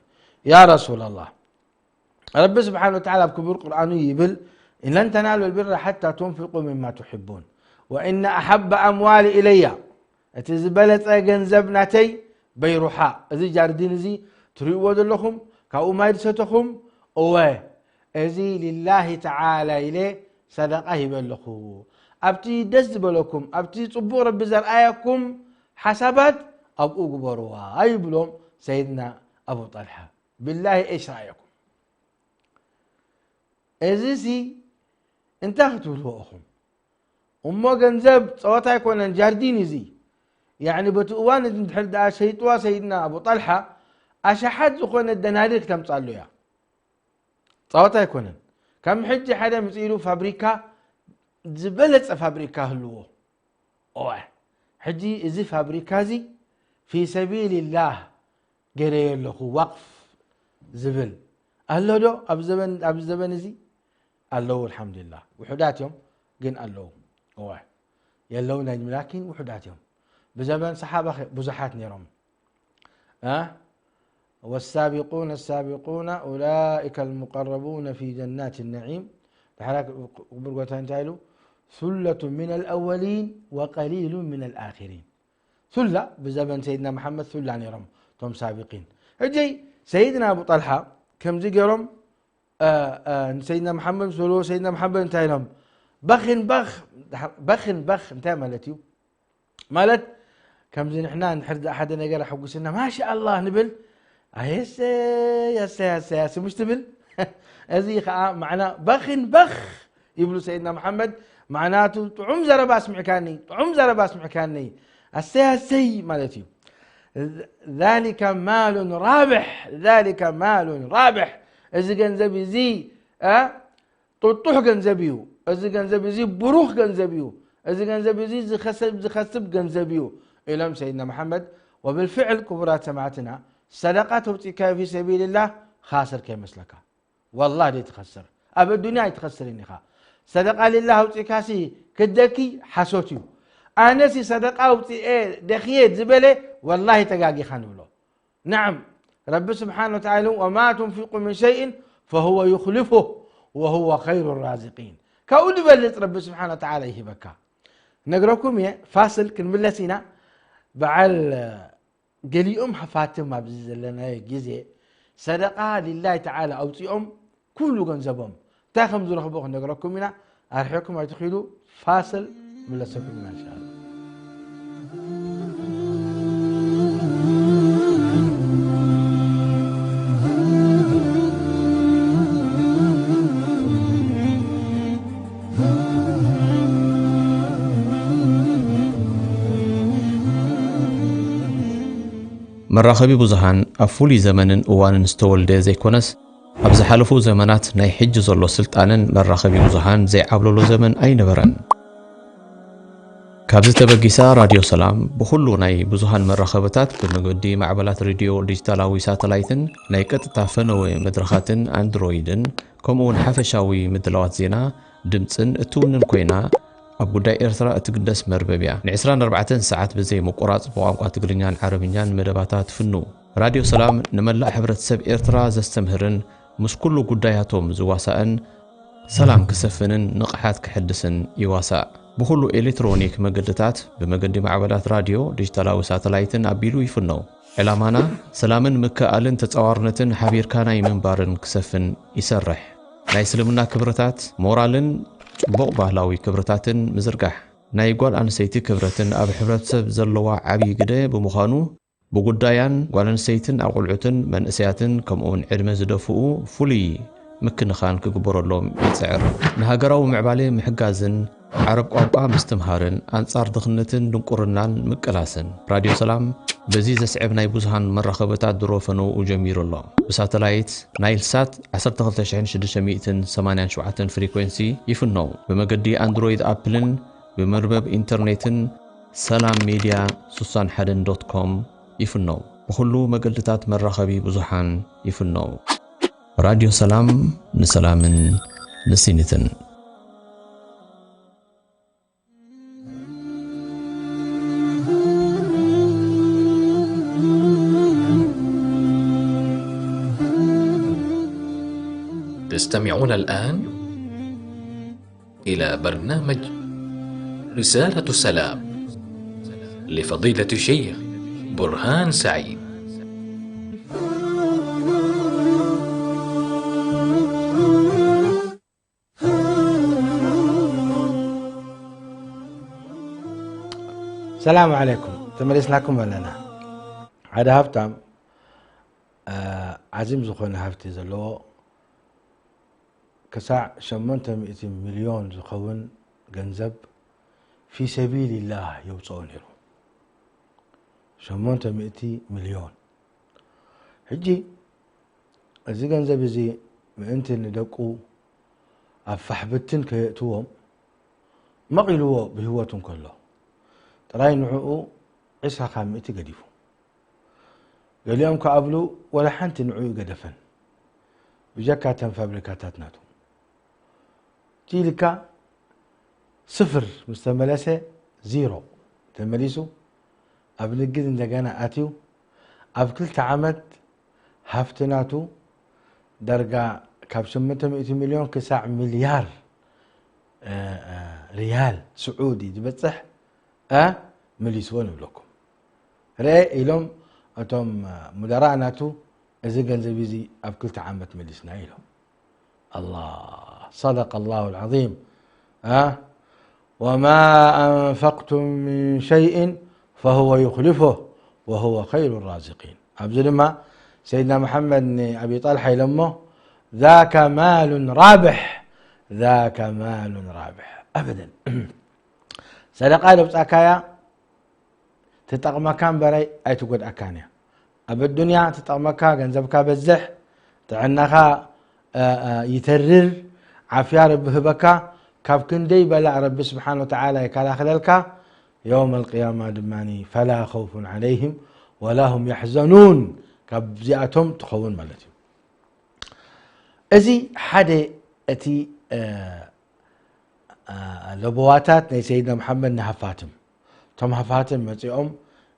ያ ረሱላላህ፣ ረቢ ስብሓን ወተዓላ ኣብ ክቡር ቁርኣኑ ይብል፣ ለን ተናሉ ልቢራ ሓታ ትንፊቁ ምማ ትሕቡን ወኢነ ኣሓበ ኣምዋሊ ኢለያ፣ እቲ ዝበለጸ ገንዘብ ናተይ በይሩሓ፣ እዚ ጃርዲን እዚ ትርእይዎ ዘለኹም፣ ካብኡ ማይ ዝሰተኹም፣ እወ፣ እዚ ሊላሂ ተዓላ ኢለ ሰደቃ ሂበ ኣለኹ። ኣብቲ ደስ ዝበለኩም፣ ኣብቲ ጽቡቕ ረቢ ዘርኣየኩም ሓሳባት ኣብኡ ግበርዋ ይብሎም ሰይድና ኣቡ ጠልሓ። ቢላሂ ኤሽ ረኣየኩም? እዚሲ እንታይ ክትብልዎ ኢኹም? እሞ ገንዘብ ጸወታ ኣይኮነን፣ ጃርዲን እዚ። ያዕኒ በቲ እዋን እዚ እንድሕር ደኣ ሸይጥዋ ሰይድና ኣቡ ጠልሓ ኣሽሓት ዝኾነ ደናሪር ክተምጻሉ እያ። ጸወታ ኣይኮነን። ከም ሕጂ ሓደ ምጽእ ኢሉ ፋብሪካ፣ ዝበለጸ ፋብሪካ ህልዎ። እወ፣ ሕጂ እዚ ፋብሪካ እዚ ፊ ሰቢልላህ ገይረዮ ኣለኹ፣ ዋቅፍ ዝብል ኣሎ ዶ? ኣብ ዘበን፣ ኣብ ዘበን እዚ ኣለዉ፣ ኣልሓምዱሊላህ። ውሑዳት እዮም፣ ግን ኣለዉ። እወ፣ የለውን ኣይንብል፣ ላኪን ውሑዳት እዮም። ብዘበን ሰሓባ ኸ ብዙሓት ነይሮም። እ? والسابقون السابقون أولئك المقربون في جنات النعيم. ድሓር ክቡር ጎይታ እንታይ ኢሉ? ثلة من الأولين وقليل من الآخرين. ثلة፣ ብዘበን ሰይድና መሓመድ ثلة ነይሮም፣ እቶም ሳቢቂን። ሕጂ ሰይድና ኣቡ ጠልሓ ከምዚ ገይሮም፣ እ፣ እ፣ ንሰይድና መሓመድ ምስ በልዎ፣ ሰይድና መሓመድ እንታይ ኢሎም? በኽን በኽ፣ በኽን በኽ እንታይ ማለት እዩ? ማለት ከምዚ ንሕና እንድሕር ደኣ ሓደ ነገር ኣሐጉስና፣ ማሻኣላህ ንብል፣ ኣየሰይ፣ ኣሰይ፣ ኣሰይ፣ ኣሰይ፣ ምሽ ትብል? እዚ ኸኣ ማዕና በኽን በኽ ይብሉ ሰይድና መሓመድ፣ ማዕናቱ ጥዑም ዘረባ ኣስሚዕካኒ፣ ጥዑም ዘረባ ኣስሚዕካኒ፣ ኣሰይ፣ ኣሰይ ማለት እዩ። ذلك مال رابح، ذلك مال رابح። እዚ ገንዘብ እዚ፣ እ፣ ጥጡሕ ገንዘብ እዩ። እዚ ገንዘብ እዚ ብሩኽ ገንዘብ እዩ። እዚ ገንዘብ እዚ ዝኸሰብ፣ ዝኸስብ ገንዘብ እዩ ኢሎም ሰይድና መሓመድ። ወብልፍዕል ክቡራት ሰማዕትና፣ ሰደቃ ተውፂእካዮ ፊ ሰቢልላህ፣ ኻስር ከይመስለካ። ወላሂ ደይ ትኸስር። ኣብ ኣዱንያ ኣይትኸስርን ኢኻ። ሰደቃ ሊላህ ኣውፂእካሲ ክደኪ ሓሶት እዩ። ኣነሲ ሰደቃ ኣውፂኤ ደኽየ ዝበለ፣ ወላሂ ተጋጊኻ ንብሎ። ነዓም፣ ረቢ ስብሓን ወተዓላ፣ "ወማ ቱንፊቁ ምን ሸይእን ፈሁወ ዩኽሊፉህ ወሁወ ኸይሩ ራዚቂን።" ካብኡ ዝበልፅ ረቢ ስብሓን ወተዓላ ይሂበካ። ነግረኩም እየ፣ ፋስል ክንምለስ ኢና። በዓል ገሊኦም ሃፋትም ኣብዚ ዘለናዮ ግዜ ሰደቃ ሊላሂ ተዓላ ኣውፂኦም ኩሉ ገንዘቦም እንታይ ከም ዝረኽቡ ክንነግረኩም ኢና። ኣርሒቕኩም ኣይትኺዱ፣ ፋስል ምለሰኩም ኢና እንሻኣላ። መራኸቢ ብዙሃን ኣብ ፍሉይ ዘመንን እዋንን ዝተወልደ ዘይኮነስ፣ ኣብ ዝሓለፉ ዘመናት ናይ ሕጂ ዘሎ ስልጣነን መራኸቢ ብዙሃን ዘይዓብለሎ ዘመን ኣይነበረን። ካብዚ ተበጊሳ ራድዮ ሰላም ብኹሉ ናይ ብዙሃን መራኸብታት ብመገዲ ማዕበላት ሬድዮ ዲጂታላዊ ሳተላይትን ናይ ቀጥታ ፈነወ መድረኻትን ኣንድሮይድን ከምኡ እውን ሓፈሻዊ ምድላዋት ዜና ድምፅን እትውንን ኮይና ኣብ ጉዳይ ኤርትራ እትግደስ መርበብ እያ። ን24 ሰዓት ብዘይ ምቁራፅ ብቋንቋ ትግርኛን ዓረብኛን መደባታ ትፍኑ። ራድዮ ሰላም ንመላእ ሕብረተሰብ ኤርትራ ዘስተምህርን ምስ ኩሉ ጉዳያቶም ዝዋሳእን ሰላም ክሰፍንን ንቕሓት ክሕድስን ይዋሳእ። ብኹሉ ኤሌክትሮኒክ መገድታት ብመገዲ ማዕበላት ራድዮ፣ ዲጂታላዊ ሳተላይትን ኣቢሉ ይፍነው። ዕላማና ሰላምን ምክእኣልን ተጻዋርነትን ሓቢርካ ናይ ምንባርን ክሰፍን ይሰርሕ። ናይ እስልምና ክብርታት፣ ሞራልን ጽቡቕ ባህላዊ ክብርታትን ምዝርጋሕ። ናይ ጓል ኣንስተይቲ ክብረትን ኣብ ሕብረተሰብ ዘለዋ ዓብዪ ግደ ብምዃኑ፣ ብጉዳያን ጓል ኣንስተይትን ኣቑልዑትን መንእሰያትን ከምኡውን ዕድመ ዝደፍኡ ፍሉይ ምክንኻን ክግበረሎም ይጽዕር። ንሃገራዊ ምዕባለ ምሕጋዝን ዓረብ ቋንቋ ምስትምሃርን ኣንጻር ድኽነትን ድንቁርናን ምቅላስን። ራድዮ ሰላም በዚ ዘስዕብ ናይ ብዙሃን መራኸብታት ድሮ ፈነውኡ ጀሚሩ ኣሎ። ብሳተላይት ናይል ሳት 12687 ፍሪኮንሲ ይፍነው። ብመገዲ ኣንድሮይድ ኣፕልን ብመርበብ ኢንተርኔትን ሰላም ሜድያ 61 ዶት ኮም ይፍነው። ብኹሉ መገድታት መራኸቢ ብዙሃን ይፍነው። ራድዮ ሰላም ንሰላምን ንሲኒትን። تستمعون الآن إلى برنامج رسالة سلام لفضيلة الشيخ برهان سعيد. ሰላም ዓለይኩም፣ ተመሊስናኩም ኣለና። ሓደ ሃብታም፣ እ፣ ዓዚም ዝኾነ ሃብቲ ዘለዎ፣ ክሳዕ ሸሞንተ ሚእቲ ሚልዮን ዝኸውን ገንዘብ ፊ ሰቢልላህ የውፅኦ ነይሩ። ሸሞንተ ሚእቲ ሚልዮን። ሕጂ እዚ ገንዘብ እዚ ምእንቲ ንደቁ ኣብ ፋሕብትን ከየእትዎም መቒልዎ ብህይወቱ እንከሎ፣ ጥራይ ንዕኡ ዕስራ ካብ ሚእቲ ገዲፉ። ገሊኦም ከኣ እብሉ፣ ወላ ሓንቲ ንዕኡ ገደፈን፣ ብጀካ እተን ፋብሪካታት ናቱ። እቲ ኢልካ ስፍር ምስ ተመለሰ፣ ዚሮ ተመሊሱ፣ ኣብ ንግድ እንደገና ኣትዩ፣ ኣብ ክልተ ዓመት ሃፍቲ ናቱ ዳርጋ ካብ ሸሞንተ ሚእቲ ሚልዮን ክሳዕ ሚልያር፣ እ፣ እ፣ ሪያል ስዑዲ ዝበጽሕ፣ እ፣ መሊስዎ ንብለኩም። ርኤ ኢሎም እቶም፣ እ፣ ሙደራእ ናቱ፣ እዚ ገንዘብ እዚ ኣብ ክልተ ዓመት መሊስና ኢሎም። ኣላህ፣ صدق الله العظيم። እ፣ وما أنفقتم من شيء فهو يخلفه وهو خير الرازقين። ኣብዚ ድማ ሰይድና መሓመድ ንኣቢ ጣልሓ ኢሎሞ፣ ذاك مال رابح، ذاك مال رابح። ኣበደን። ሰደቃ ለውፃካያ ትጠቕመካ እምበራይ ኣይትጎድኣካን እያ። ኣብ ኣዱንያ ትጠቕመካ፣ ገንዘብካ በዝሕ፣ ጥዕናኻ፣ እ፣ እ፣ ይተርር፣ ዓፍያ ረቢ ህበካ፣ ካብ ክንደይ በላእ ረቢ ስብሓን ወተዓላ ይከላኸለልካ። የውም ኣልቅያማ ድማ ፈላ ኸውፉን ዓለይህም ወላ ሁም ያሕዘኑን፣ ካብዚኣቶም ትኸውን ማለት እዩ። እዚ ሓደ እቲ፣ እ፣ እ፣ ለበዋታት ናይ ሰይድና መሓመድ ንሃፋትም። እቶም ሃፋትም መፂኦም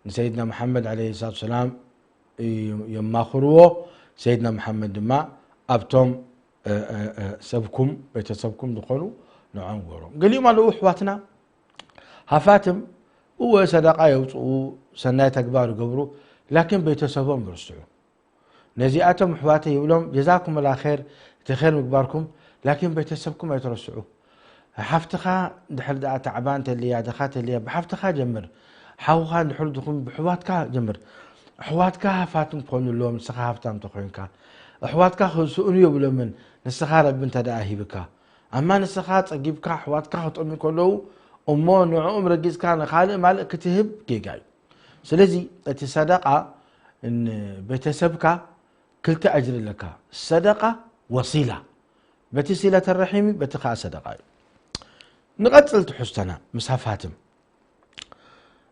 ንሰይድና መሓመድ ዓለይሂ ሰላቱ ሰላም ይ-፣ የማኽርዎ። ሰይድና መሓመድ ድማ ኣብቶም፣ እ፣ እ፣ እ፣ ሰብኩም፣ ቤተሰብኩም ዝኾኑ ንዖም ገሮም። ገሊኦም ኣለዉ ኣሕዋትና ሃፋትም፣ እወ ሰደቃ የውፅኡ፣ ሰናይ ተግባር ይገብሩ፣ ላኪን ቤተሰቦም ይርስዑ። ነዚኣቶም ኣሕዋተይ ይብሎም፣ ጀዛኩምላ ኸይር፣ እቲ ኸይር ምግባርኩም፣ ላኪን ቤተሰብኩም ኣይትረስዑ። ሓፍትኻ ድሕር ደኣ ታዕባን ተልያ፣ ድኻ ተልያ፣ ብሓፍትኻ ጀምር። ሓውኻ ድሕር ድኹም፣ ብሕዋትካ ጀምር። ኣሕዋትካ ሃፋትም ክኾኑ ኣለዎም፣ ንስኻ ሃፍታም ተኾይንካ። ኣሕዋትካ ክስእኑ የብሎምን፣ ንስኻ ረቢ እንተ ደኣ ሂብካ። ኣማ ንስኻ ጸጊብካ፣ ኣሕዋትካ ክጠምዩ ከለዉ፣ እሞ ንዕኦም ረጊጽካ ንኻልእ ማልእ ክትህብ ጌጋ እዩ። ስለዚ እቲ ሰደቃ ንቤተሰብካ ክልተ ኣጅሪ ኣለካ፣ ሰደቃ ወሲላ። በቲ ሲለተ ረሒም፣ በቲ ከኣ ሰደቃ እዩ። ንቐጽል ትሕዝቶና ምስ ሃፋትም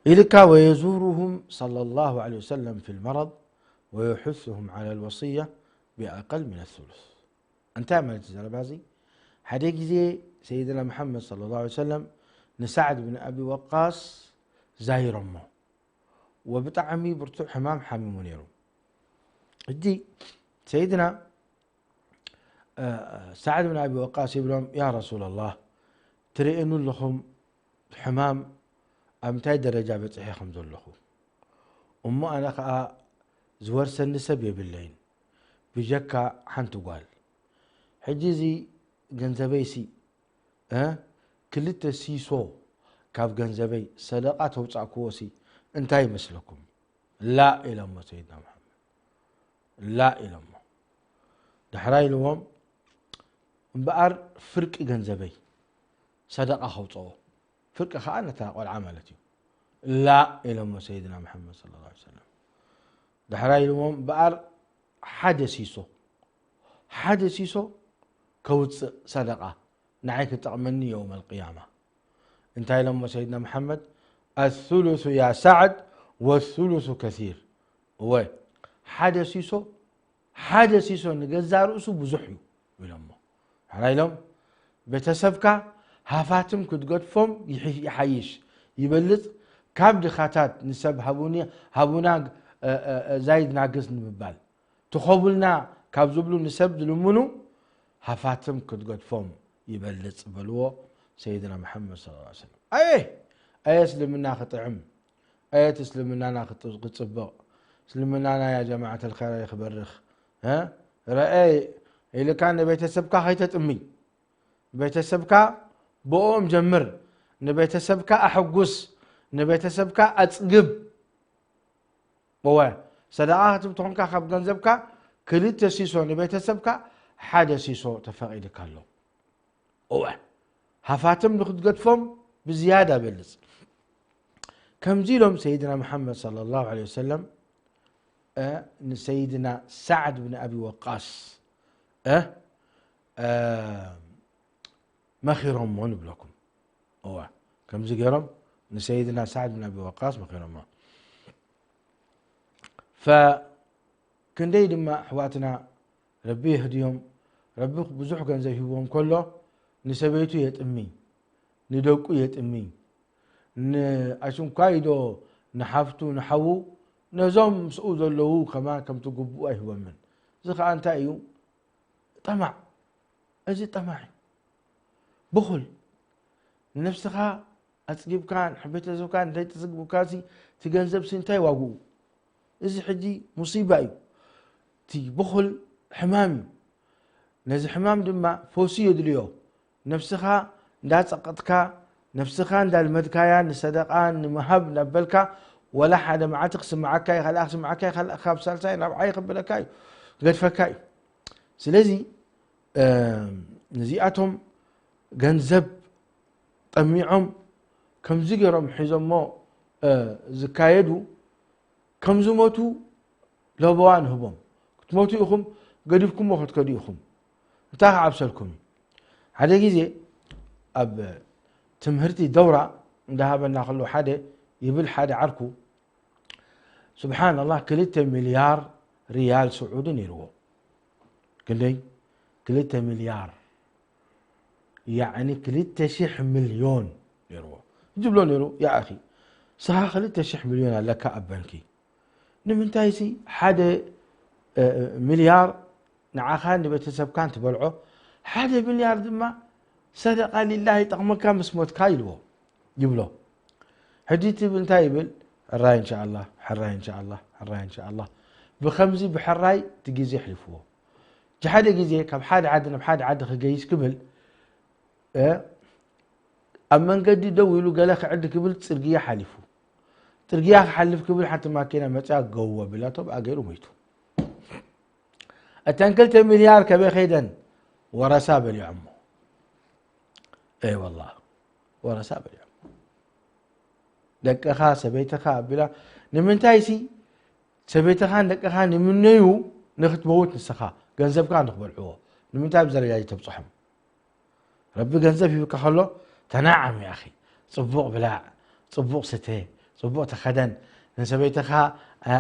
ኢልካ፣ ويزورهم صلى الله عليه وسلم في المرض ويحثهم على الوصية بأقل من الثلث። እንታይ ማለት እዩ ዘረባ እዚ? ሓደ ግዜ ሰይድና መሓመድ صلى الله عليه وسلم ንሳዕድ ብን ኣቢ ወቃስ ዛይሮሞ፣ ወብጣዕሚ ብርቱዕ ሕማም ሓሚሙ ነይሩ። ሕጂ ሰይድና፣ እ፣ ሳዕድ ብን ኣቢ ወቃስ ይብሎም፣ "ያ ረሱላላህ፣ ትርእየኑ ኣለኹም ሕማም ኣብ እንታይ ደረጃ በጺሐ ከም ዘለኹ። እሞ ኣነ ኸኣ ዝወርሰኒ ሰብ የብለይን፣ ብጀካ ሓንቲ ጓል። ሕጂ እዚ ገንዘበይሲ፣ እ፣ ክልተ ሲሶ ካብ ገንዘበይ ሰደቃ ተውጻእክዎሲ እንታይ ይመስለኩም?" ላ ኢሎሞ ሰይድና መሓመድ። ላ ኢሎሞ። ዳሕራይ ኢልዎም፣ "እምበኣር ፍርቂ ገንዘበይ ሰደቃ ከውፅኦ፣ ፍርቂ ከዓ ነታ ቆልዓ ማለት እዩ፣ ላ" ኢሎሞ ሰይድና መሓመድ ሰለላሁ ዐለይሂ ወሰለም። ዳሕራይ ኢልዎም፣ "እምበኣር ሓደ ሲሶ፣ ሓደ ሲሶ ከውፅእ ሰደቃ ንዓይ ክጠቕመኒ የውመል ቅያማ" እንታይ ኢሎሞ ሰይድና መሓመድ? "الثلث يا سعد والثلث كثير"። እወ፣ ሓደ ሲሶ፣ ሓደ ሲሶ ንገዛ ርእሱ ብዙሕ እዩ ኢሎሞ። ሕራይ ኢሎም፣ ቤተሰብካ ሃፋትም ክትገድፎም ይሕ-፣ ይሓይሽ፣ ይበልጽ ካብ ድኻታት ንሰብ ሃቡኒ፣ ሃቡና፣ እ፣ እ፣ እ፣ ዛይድ ናግስ ንምባል። ትኾቡልና ካብ ዝብሉ ንሰብ ዝልምኑ ሃፋትም ክትገድፎም ይበልጽ በልዎ ሰይድና መሓመድ ሰለላሁ ዐለይሂ ወሰለም። ኣየ፣ ኣየ እስልምና ክጥዕም፣ ኣየ እቲ እስልምናና ክጥ-፣ ክጽብቕ፣ እስልምናና ያ ጀማዓት ኣልኸይር ክበርኽ፣ እ? ረኣይ ኢልካ ንቤተሰብካ ከይተጥምይ፣ ቤተሰብካ ብኦም ጀምር፣ ንቤተሰብካ ኣሐጉስ፣ ንቤተሰብካ ኣጽግብ። እወ፣ ሰደቓ ክትብ ተኾንካ ካብ ገንዘብካ ክልተ ሲሶ ንቤተሰብካ፣ ሓደ ሲሶ ተፈቒድካ ኣሎ። እወ፣ ሃፋትም ንክትገድፎም ብዝያዳ በልጽ። ከምዚ ኢሎም ሰይድና መሓመድ ሰለላሁ ዐለይሂ ወሰለም፣ እ፣ ንሰይድና ሳዕድ ብን ኣቢ ወቃስ፣ እ፣ እ፣ መኺሮሞ ንብለኩም። እወ፣ ከምዚ ገይሮም ንሰይድና ሳዕድ ብን ኣቢ ወቃስ መኺሮሞ። ፈ-፣ ክንደይ ድማ ኣሕዋትና ረቢ የህድዮም፣ ረቢ ብዙሕ ገንዘብ ሂብዎም ከሎ፣ ንሰበይቱ የጥሚ፣ ንደቁ የጥሚ፣ ንኣሽንኳይዶ፣ ንሓፍቱ፣ ንሓዉ፣ ነዞም ምስኡ ዘለዉ ከማን ከምቲ ግቡእ ኣይህቦምን። እዚ ኸኣ እንታይ እዩ? ጠማዕ። እዚ ጠማዕ እዩ። ብኹል። ንነፍስኻ ኣጽጊብካ፣ ንቤተሰብካ እንተይተጽግብካሲ፣ እቲ ገንዘብሲ እንታይ ዋግኡ? እዚ ሕጂ ሙሲባ እዩ። እቲ ብኹል ሕማም እዩ። ነዚ ሕማም ድማ ፈውሲ የድልዮ። ነፍስኻ እንዳጸቐጥካ፣ ነፍስኻ እንዳልመድካያ፣ ንሰደቓ ንምሃብ እንዳበልካ፣ ወላ ሓደ መዓልቲ ክስምዓካ ይኽእል፣ ክስምዓካ ይኽእል፣ ካብ ሳልሳይ ናብ ዓይ ክብለካ እዩ፣ ገድፈካ እዩ። ስለዚ፣ እ፣ ነዚኣቶም ገንዘብ ጠሚዖም ከምዚ ገይሮም ሒዞሞ፣ እ፣ ዝካየዱ፣ ከም ዝሞቱ ለበዋ ንህቦም። ክትሞቱ ኢኹም፣ ገዲፍኩሞ ክትከዱ ኢኹም። እንታይ ክዓብሰልኩም እዩ? ሓደ ግዜ ኣብ ትምህርቲ ደውራ እንዳሃበና ከሎ ሓደ ይብል ሓደ ዓርኩ፣ ስብሓንላህ፣ ክልተ ሚልያር ሪያል ስዑዲ ነይርዎ። ክንደይ? ክልተ ሚልያር። ያዕኒ ክልተ ሽሕ ሚልዮን ነይርዎ። ይብሎ ነይሩ፣ "ያ ኣኺ፣ ስኻ ክልተ ሽሕ ሚልዮን ኣለካ ኣብ ባንኪ። ንምንታይሲ ሓደ፣ እ፣ እ፣ ሚልያር ንዓኻን ንቤተሰብካን ትበልዖ፣ ሓደ ሚልያር ድማ ሰደቃ ሊላህ ይጠቕመካ ምስ ሞትካ?" ኢልዎ፣ ይብሎ። ሕጂ እቲ እንታይ ይብል? "ሕራይ እንሻኣላህ፣ ሕራይ እንሻኣላህ፣ ሕራይ እንሻኣላህ።" ብኸምዚ ብሕራይ እቲ ግዜ ኣሕሊፍዎ። እቲ ሓደ ግዜ ካብ ሓደ ዓዲ ናብ ሓደ ዓዲ ክገይሽ ክብል፣ እ፣ ኣብ መንገዲ ደው ኢሉ ገለ ክዕድ ክብል ጽርግያ ሓሊፉ። ጽርግያ ክሓልፍ ክብል ሓንቲ ማኪና መጽያ ገው ኣቢላቶ ብኣ ገይሩ ሞይቱ። እተን ክልተ ሚልያር ከበይ ከይደን? ወረሳ በሊዖሞ። ኤይ ወላሂ፣ ወረሳ በሊዖሞ። ደቅኻ፣ ሰበይትኻ ኣቢላ፣ ንምንታይሲ ሰበይትኻን ደቅኻ ንምነዩ ንኽትመውት ንስኻ ገንዘብካ ንኽበልዕዎ ንምንታይ ኣብዚ ደረጃ እዚ ተብፅሖም? ረቢ ገንዘብ ሂብካ ከሎ ተናዓም ያኺ፣ ፅቡቕ ብላዕ፣ ፅቡቕ ስተ፣ ፅቡቕ ተኸደን፣ ንሰበይትኻ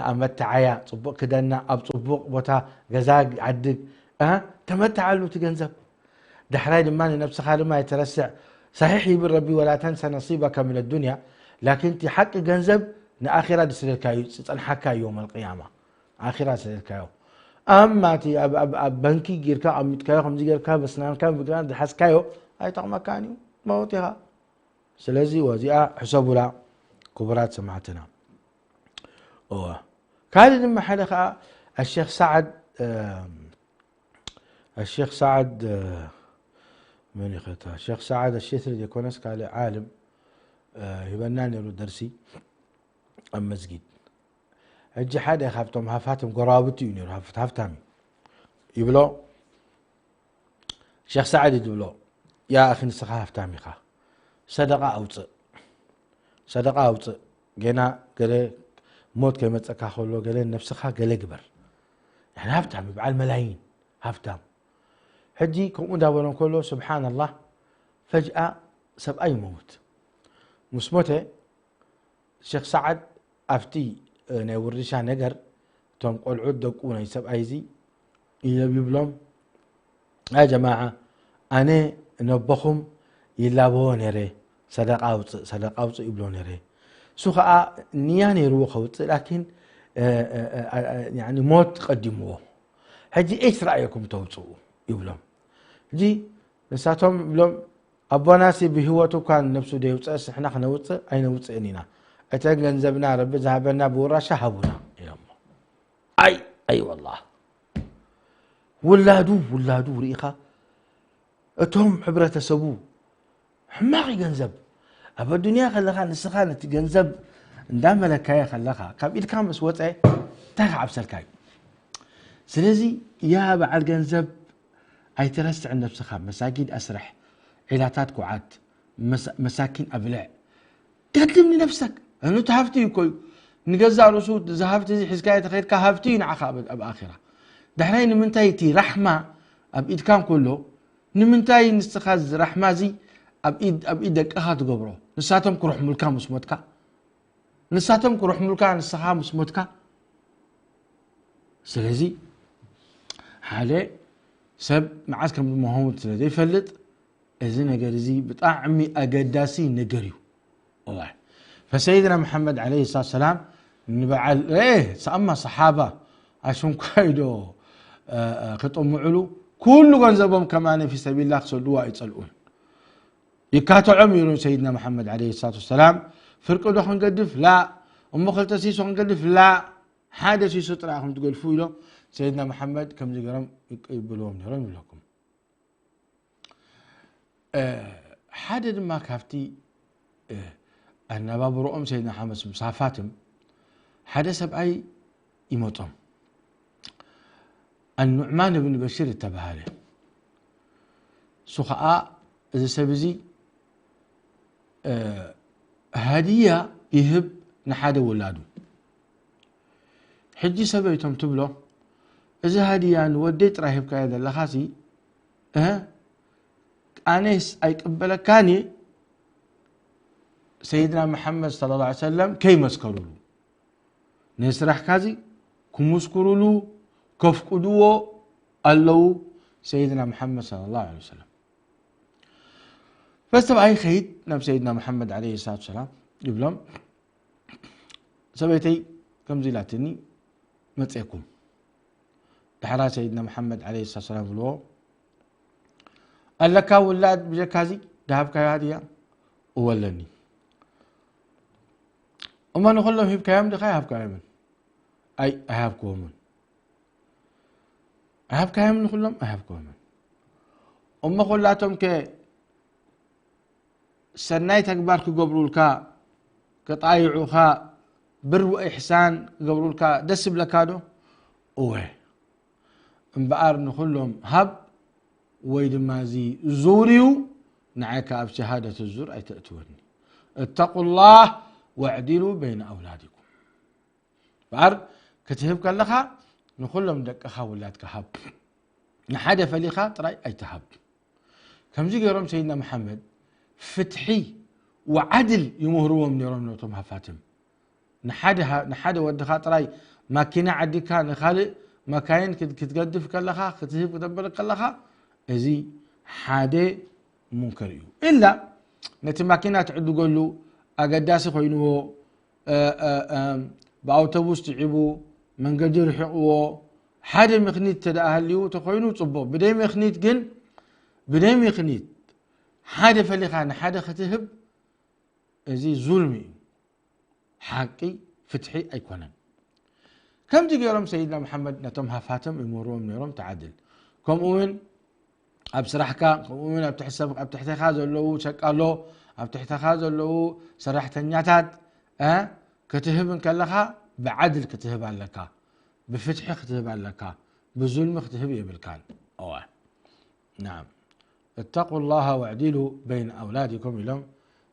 ኣብ መተዓያ ፅቡቕ ክደና፣ ኣብ ፅቡቕ ቦታ ገዛ ዓድግ፣ ተመተዓሉ እቲ ገንዘብ። ዳሕራይ ድማ ንነብስኻ ድማ ኣይተረስዕ። ሳሒሕ ይብል ረቢ ወላ ተንሰ ነሲበከ ምን ኣዱንያ፣ ላኪን እቲ ሓቂ ገንዘብ ንኣኺራ ዝስደልካ እዩ፣ ዝፀንሓካ እዩ የውመል ቅያማ። ኣኺራ ዝሰደድካዮ ኣማ እቲ ኣብ- ኣብ- ኣብ ባንኪ ጌርካ ኣሚጥካዮ ከምዚ ጌርካ በስናንካ ብግራ ዝሓዝካዮ ኣይጠቕመካን እዩ፣ መውት ኢኻ። ስለዚ ወዚኣ ሕሰቡላ ክቡራት ሰማዕትና። እዋ ካልእ ድማ ሓደ ከዓ ኣሼክ ሰዓድ ኣሼክ ሰዓድ መን ይኸታ ሼክ ሰዓድ ኣሼትሪ ዘይኮነስ ካልእ ዓለም ሂበና ነይሩ ደርሲ ኣብ መስጊድ። ሕጂ ሓደ ካብቶም ሃፋትም ጎረባብቲ እዩ ነይሩ፣ ሃፍት- ሃፍታም እዩ። ይብሎ፣ ሸኽ ሰዓድ እዩ ዝብሎ፣ ያ ኣኺ ንስኻ ሃፍታም ኢኻ፣ ሰደቓ ኣውፅእ፣ ሰደቓ ኣውፅእ፣ ገና ገለ ሞት ከይመፀካ ከሎ ገለ ነብስኻ ገለ ግበር። ያኒ ሃፍታም እዩ፣ በዓል መላይን ሃፍታም። ሕጂ ከምኡ እንዳበሎ እንከሎ ስብሓንላህ ፈጅኣ ሰብኣይ ይመውት። ምስ ሞተ ሸኽ ሰዓድ ኣብቲ ናይ ውርሻ ነገር እቶም ቆልዑት ደቁ ናይ ሰብኣይ እዚ ይለብ ይብሎም፣ ያ ጀማዓ ኣነ ነቦኹም ይላበዎ ነይረ፣ ሰደቃ ኣውፅእ ሰደቃ ኣውፅእ ይብሎ ነይረ። እሱ ከዓ ንያ ነይርዎ ከውፅእ ላኪን ሞት ቀዲምዎ። ሕጂ ኤች ረኣየኩም ተውፅኡ ይብሎም። ሕጂ ንሳቶም ይብሎም ኣቦናሲ ብህይወቱ እኳ ነብሱ ደይውፅእስ ንሕና ክነውፅእ ኣይነውፅእን ኢና። እተን ገንዘብና ረቢ ዝሃበና ብውራሻ ሃቡና ኢሎሞ። ኣይ ኣይ ወላህ ውላዱ ውላዱ ርኢኻ እቶም ሕብረተሰቡ ሕማቕ እዩ ገንዘብ። ኣብ ኣዱንያ ከለኻ ንስኻ ነቲ ገንዘብ እንዳመለካየ ከለኻ ካብ ኢድካ ምስ ወፀ እንታይ ክዓብሰልካ እዩ? ስለዚ ያ በዓል ገንዘብ ኣይትረስዕ ነብስኻ፣ መሳጊድ ኣስርሕ፣ ዒላታት ኩዓት፣ መሳኪን ኣብልዕ። ገድም ንነፍሰክ። እኑ እቲ ሃፍቲ እዩ እኮ እዩ። ንገዛእ ርእሱ እዚ ሃፍቲ እዚ ሒዝካዮ ተኸይድካ ሃፍቲ እዩ ንዓኻ ኣብ ኣኺራ። ዳሕራይ ንምንታይ እቲ ራሕማ ኣብ ኢድካ እንከሎ ንምንታይ ንስኻ እዚ ራሕማ እዚ ኣብ ኢድ ደቅኻ ትገብሮ? ንሳቶም ክርሕሙልካ ምስ ሞትካ ንሳቶም ክርሕሙልካ ንስኻ ምስ ሞትካ። ስለዚ ሓደ ሰብ መዓስ ከም ዝመሆሙት ስለ ዘይፈልጥ እዚ ነገር እዚ ብጣዕሚ ኣገዳሲ ነገር እዩ። እዋ ፈሰይድና መሓመድ ዓለይሂ ሰላቱ ሰላም ንበዓል ሰኣማ ሰሓባ ኣሽንኳይዶ ክጥምዕሉ ኩሉ ገንዘቦም ከማነ ፊ ሰቢላ ክሰድዋ ኣይጸልኡን። ይካተዖም እዩ ሰይድና መሓመድ ዓለይሂ ሰላቱ ወሰላም። ፍርቂ ዶ ክንገድፍ ላ እሞ ክልተ ሲሶ ክንገድፍ ላ ሓደ ሲሶ ጥራይ ከም ትገድፉ ኢሎም ሰይድና መሓመድ ከምዚ ገሮም ይብልዎም ነይሮም ይብለኩም። ሓደ ድማ ካብቲ ኣነባብሮኦም ሰይድና ሓመስ ምሳፋትም ሓደ ሰብኣይ ይመጦም ኣኑዕማን እብን በሽር እተባሃለ እሱ ኸዓ እዚ ሰብ እዚ ሃድያ ይህብ ንሓደ ውላዱ። ሕጂ ሰበይቶም ትብሎ እዚ ሃድያ ንወደይ ጥራይ ሂብካዮ ዘለኻሲ ኣነስ ኣይቅበለካን እየ። ሰይድና መሓመድ صلى الله عليه وسلم ከይመስከሩሉ ነዚ ስራሕካ እዚ ክምስክሩሉ ከፍቅድዎ ኣለዉ። ሰይድና መሓመድ صلى الله عليه وسلم ፈሰብኣይ ኸይድ ናብ ሰይድና መሓመድ عليه الصلاة والسلام ይብሎም ሰበይተይ ከምዚ ኢላትኒ መፅኤኩም። ዳሕራ ሰይድና መሓመድ عليه الصلاة والسلام ብልዎ ኣለካ ውላድ ብጀካዚ ድሃብካዮ ሃድያ እወለኒ። እሞ ንኩሎም ሂብካዮም ድኻ ይሃብካዮምን? ኣይ ኣይሃብክዎምን። ኣይሃብካዮም ንኩሎም ኣይሃብክዎምን። እሞ ኩላቶም ከ ሰናይ ተግባር ክገብሩልካ ክጣይዑኻ ብር ወኢሕሳን ክገብሩልካ ደስ ይብለካ ዶ? እወ እምበኣር ንኹሎም ሃብ ወይ ድማ እዚ ዙር እዩ ንዓይ ከኣ ኣብ ሸሃደት ዙር ኣይተእትወኒ። اتقوا الله واعدلوا بين أولادكم እምበኣር ክትህብ ከለኻ ንኹሎም ደቅኻ ውላድካ ሃብ። ንሓደ ፈሊኻ ጥራይ ኣይትሃብ። ከምዚ ገይሮም ሰይድና መሓመድ ፍትሒ ወዓድል ይምህርዎም ነይሮም ነቶም ሃፋትም። ንሓደ ሃ-፣ ንሓደ ወድኻ ጥራይ ማኪና ዓዲካ ንኻልእ መካይን ክት-፣ ክትገድፍ ከለኻ፣ ክትህብ ክተበርክ ከለኻ፣ እዚ ሓደ ሙንከር እዩ። ኢላ ነቲ ማኪና ትዕድገሉ ኣገዳሲ ኮይንዎ፣ እ፣ እ፣ እ፣ ብኣውቶቡስ ትዒቡ፣ መንገዲ ርሒቕዎ፣ ሓደ ምኽኒት እንተ ደኣ ሃልዩ ተኾይኑ ጽቡቕ። ብደይ ምኽኒት ግን፣ ብደይ ምኽኒት ሓደ ፈሊኻ ንሓደ ክትህብ፣ እዚ ዙልሚ እዩ። ሓቂ፣ ፍትሒ ኣይኮነን። ከምዚ ገይሮም ሰይድና መሓመድ ነቶም ሃፋትም ይምህርዎም ነይሮም፣ ተዓድል። ከምኡ እውን ኣብ ስራሕካ፣ ከምኡ እውን ኣብ ትሕቲ ሰብ-፣ ኣብ ትሕተኻ ዘለዉ ሸቃሎ፣ ኣብ ትሕተኻ ዘለዉ ሰራሕተኛታት፣ እ፣ ክትህብ እንከለኻ ብዓድል ክትህብ ኣለካ፣ ብፍትሒ ክትህብ ኣለካ፣ ብዙልሚ ክትህብ የብልካን። እዋ። ናም። اتقوا الله واعدلوا بين أولادكم ኢሎም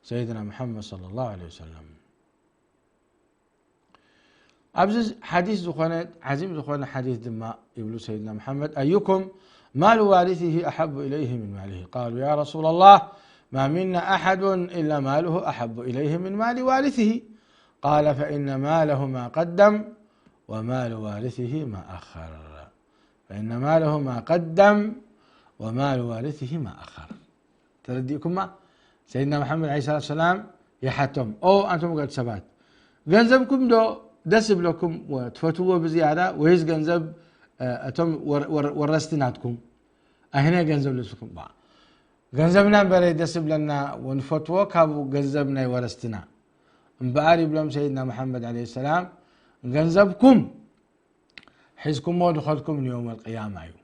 ሰይድና መሓመድ ሰለላሁ ዐለይሂ ወሰለም። ኣብዚ ሓዲስ ዝኾነ፣ ዓዚም ዝኾነ ሓዲስ ድማ ይብሉ ሰይድና መሓመድ፣ أيكم مال وارثه أحب إليه من ماله؟ قالوا يا رسول الله ما منا أحد إلا ماله أحب إليه من مال وارثه. قال فإن ماله ما قدم ومال وارثه ما أخر. فإن ماله ما قدم ومال وارثه ما أخر. ተረዲእኩማ? ሰይድና መሓመድ ዓለይሂ ሰላቱ ሰላም ይሓቶም፣ ኦ ኣንቱም ገድ ሰባት፣ ገንዘብኩም ዶ ደስ ይብለኩም ወ-፣ ትፈትዎ ብዝያዳ፣ ወይስ ገንዘብ፣ እ፣ እቶም ወር-፣ ወር-፣ ወረስቲ ናትኩም? ኣህነ ገንዘብ ልብስኩም። ባ-፣ ገንዘብና እምበረ ደስ ይብለና ወንፈትዎ ካብ ገንዘብ ናይ ወረስትና። እምበኣር ይብሎም ሰይድና መሓመድ ዓለይሂ ሰላም፣ ገንዘብኩም ሒዝኩሞ ድኸድኩም ንዮም ኣልቅያማ እዩ።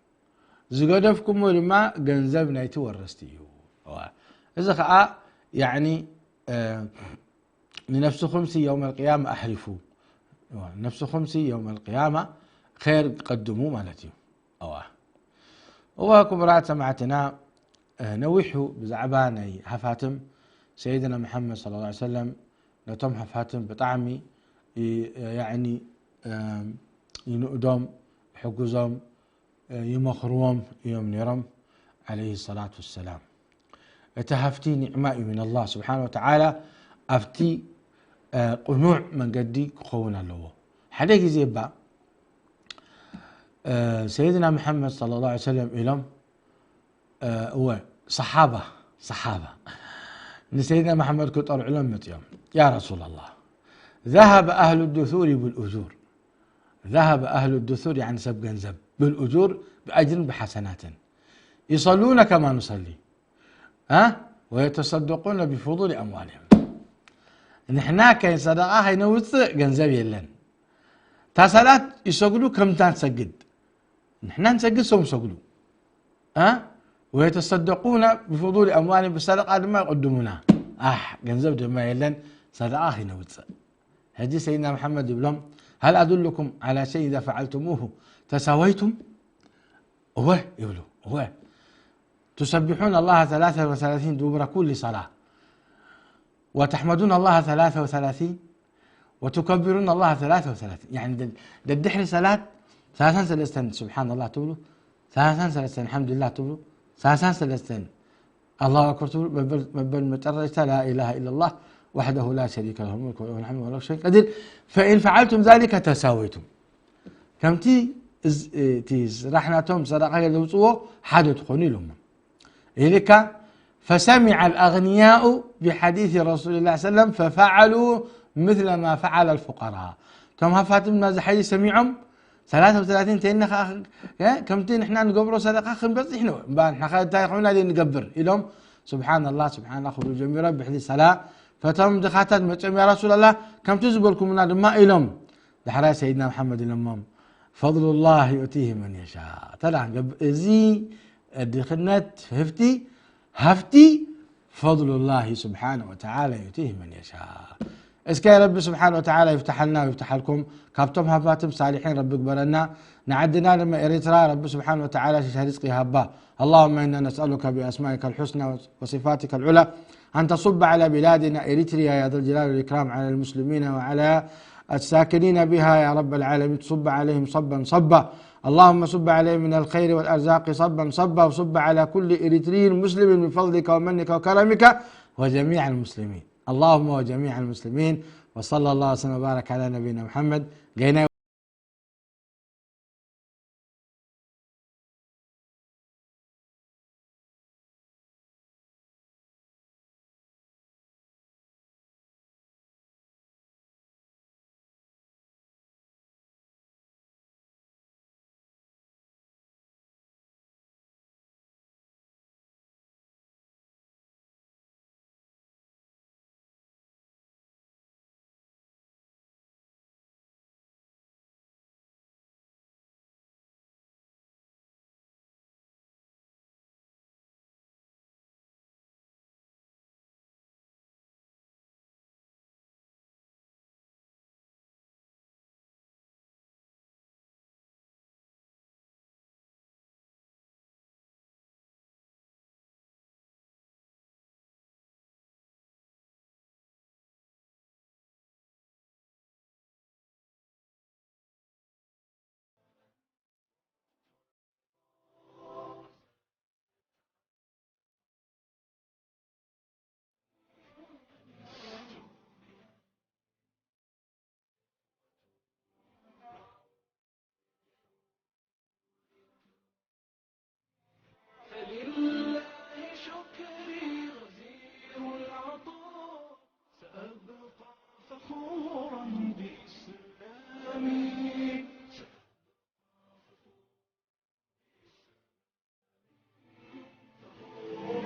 ዝገደፍኩሞ ድማ ገንዘብ ናይቲ ወረስቲ እዩ። እዋ። እዚ ኸዓ፣ ያዕኒ፣ እ፣ ንነፍስኹምሲ የውም ኣልቅያማ ኣሕሪፉ። እዋ። ነፍስኹምሲ የውም ኣልቅያማ ኸይር ቀድሙ ማለት እዩ። እዋ። እዋ፣ ክቡራት ሰማዕትና፣ እ፣ ነዊሑ ብዛዕባ ናይ ሃፋትም ሰይድና መሓመድ ሰለላሁ ዐለይሂ ወሰለም ነቶም ሃፋትም ብጣዕሚ ይ-፣ ያዕኒ፣ እም፣ ይንእዶም፣ ይሕግዞም፣ እ፣ ይመኽርዎም እዮም ነይሮም፣ ዓለይሂ ሰላቱ ወሰላም። እቲ ሃፍቲ ኒዕማ እዩ ምን ኣላህ ስብሓነ ወተዓላ። ኣብቲ፣ እ፣ ቅኑዕ መንገዲ ክኸውን ኣለዎ። ሓደ ግዜ እባ፣ እ፣ ሰይድና መሓመድ ሰለላሁ ዐለይሂ ወሰለም ኢሎም፣ እ፣ እወ፣ ሰሓባ፣ ሰሓባ ንሰይድና መሓመድ ክጠርዕሎም መፅኦም። ያ ረሱላላህ፣ ذهب أهل الدثور بالأجور. ذهب أهل الدثور፣ ያዕኒ ሰብ ገንዘብ፣ بالأجور፣ ብኣጅርን ብሓሰናትን። يصلون كما نصلي، ها؟ ويتصدقون بفضول أموالهم. ንሕና ከይ-፣ ሰደቓ ከይነውፅእ ገንዘብ የለን። እታ ሰላት ይሰግዱ ከምታ ንሰግድ። ንሕና ንሰግድ፣ ሰው ይሰግዱ። እ? ويتصدقون بفضول أموالهم، ብሰደቓ ድማ ይቕድሙና። ኣሕ፣ ገንዘብ ድማ የለን፣ ሰደቓ ከይነውፅእ። ሕጂ ሰይድና መሓመድ ይብሎም፣ هل أدلكم على شيء إذا فعلتموه تساويتم؟ እወ ይብሉ፣ እወ። تسبحون الله ثلاثا وثلاثين دبر كل صلاة، وتحمدون الله ثلاثا وثلاثين، وتكبرون الله ثلاثا وثلاثين. يعني ደ-፣ ደድሕሪ ሰላት ሰላሳን ሰለስተን سبحان الله ትብሉ፣ ሰላሳን ሰለስተን الحمد لله ትብሉ፣ ሰላሳን ሰለስተን الله أكبر ትብሉ፣ መበል፣ መበል መጨረሽታ لا إله إلا الله وحده لا شريك له الملك وله الحمد وهو على كل شيء قدير. فإن فعلتم ذلك تساويتم. ከምቲ እዝ-፣ እቲ ስራሕ ናቶም ሰደቓ ዘውፅዎ ሓደ ትኾኑ ኢሎሞ። ኢልካ، فسمع الأغنياء بحديث رسول الله صلى الله عليه وسلم ففعلوا مثل ما فعل الفقراء. እቶም ሃፋትም ናዚ ሓዲስ ሰሚዖም፣ ሰላሳ ወሰላሲን እንተይልና ኸዓ፣ እ፣ ከምቲ ንሕና ንገብሮ ሰደቓ ክንበፅሕ ነው። እምበኣር ንሕና ኸ እንታይ ኮይና ዘይንገብር? ኢሎም፣ سبحان الله، سبحان الله ክብሉ ጀሚሮም፣ ብሕዚ ሰላ-፣ ፈቶም ድኻታት መፅኦም፣ يا رسول الله፣ ከምቲ ዝበልኩምና ድማ ኢሎም። ዳሕራይ ሰይድና መሓመድ ኢሎሞም፣ فضل الله يؤتيه من يشاء። ተላ ገብ-፣ እዚ ድኽነት ህፍቲ፣ ሃፍቲ فضل الله سبحانه وتعالى يؤتيه من يشاء. እስከ ረቢ ስብሓን ወተዓላ ይፍትሓልና ይፍትሓልኩም፣ ካብቶም ሃፋትም ሳሊሒን ረቢ ግበረና። ንዓድና ድማ ኤሪትራ ረቢ ስብሓን ወተዓላ ሽሻ ሪዝቂ ይሃባ። اللهم إنا نسألك بأسمائك الحسنى وصفاتك العلى أن تصب على بلادنا إريتريا يا ذا الجلال والإكرام على المسلمين وعلى الساكنين بها يا رب العالمين، تصب عليهم صبا صبا. اللهم صب عليهم من الخير والأرزاق صبا صبا، وصب على كل إريتري مسلم بفضلك ومنك وكرمك وجميع المسلمين. اللهم وجميع المسلمين. وصلى الله وسلم وبارك على نبينا محمد.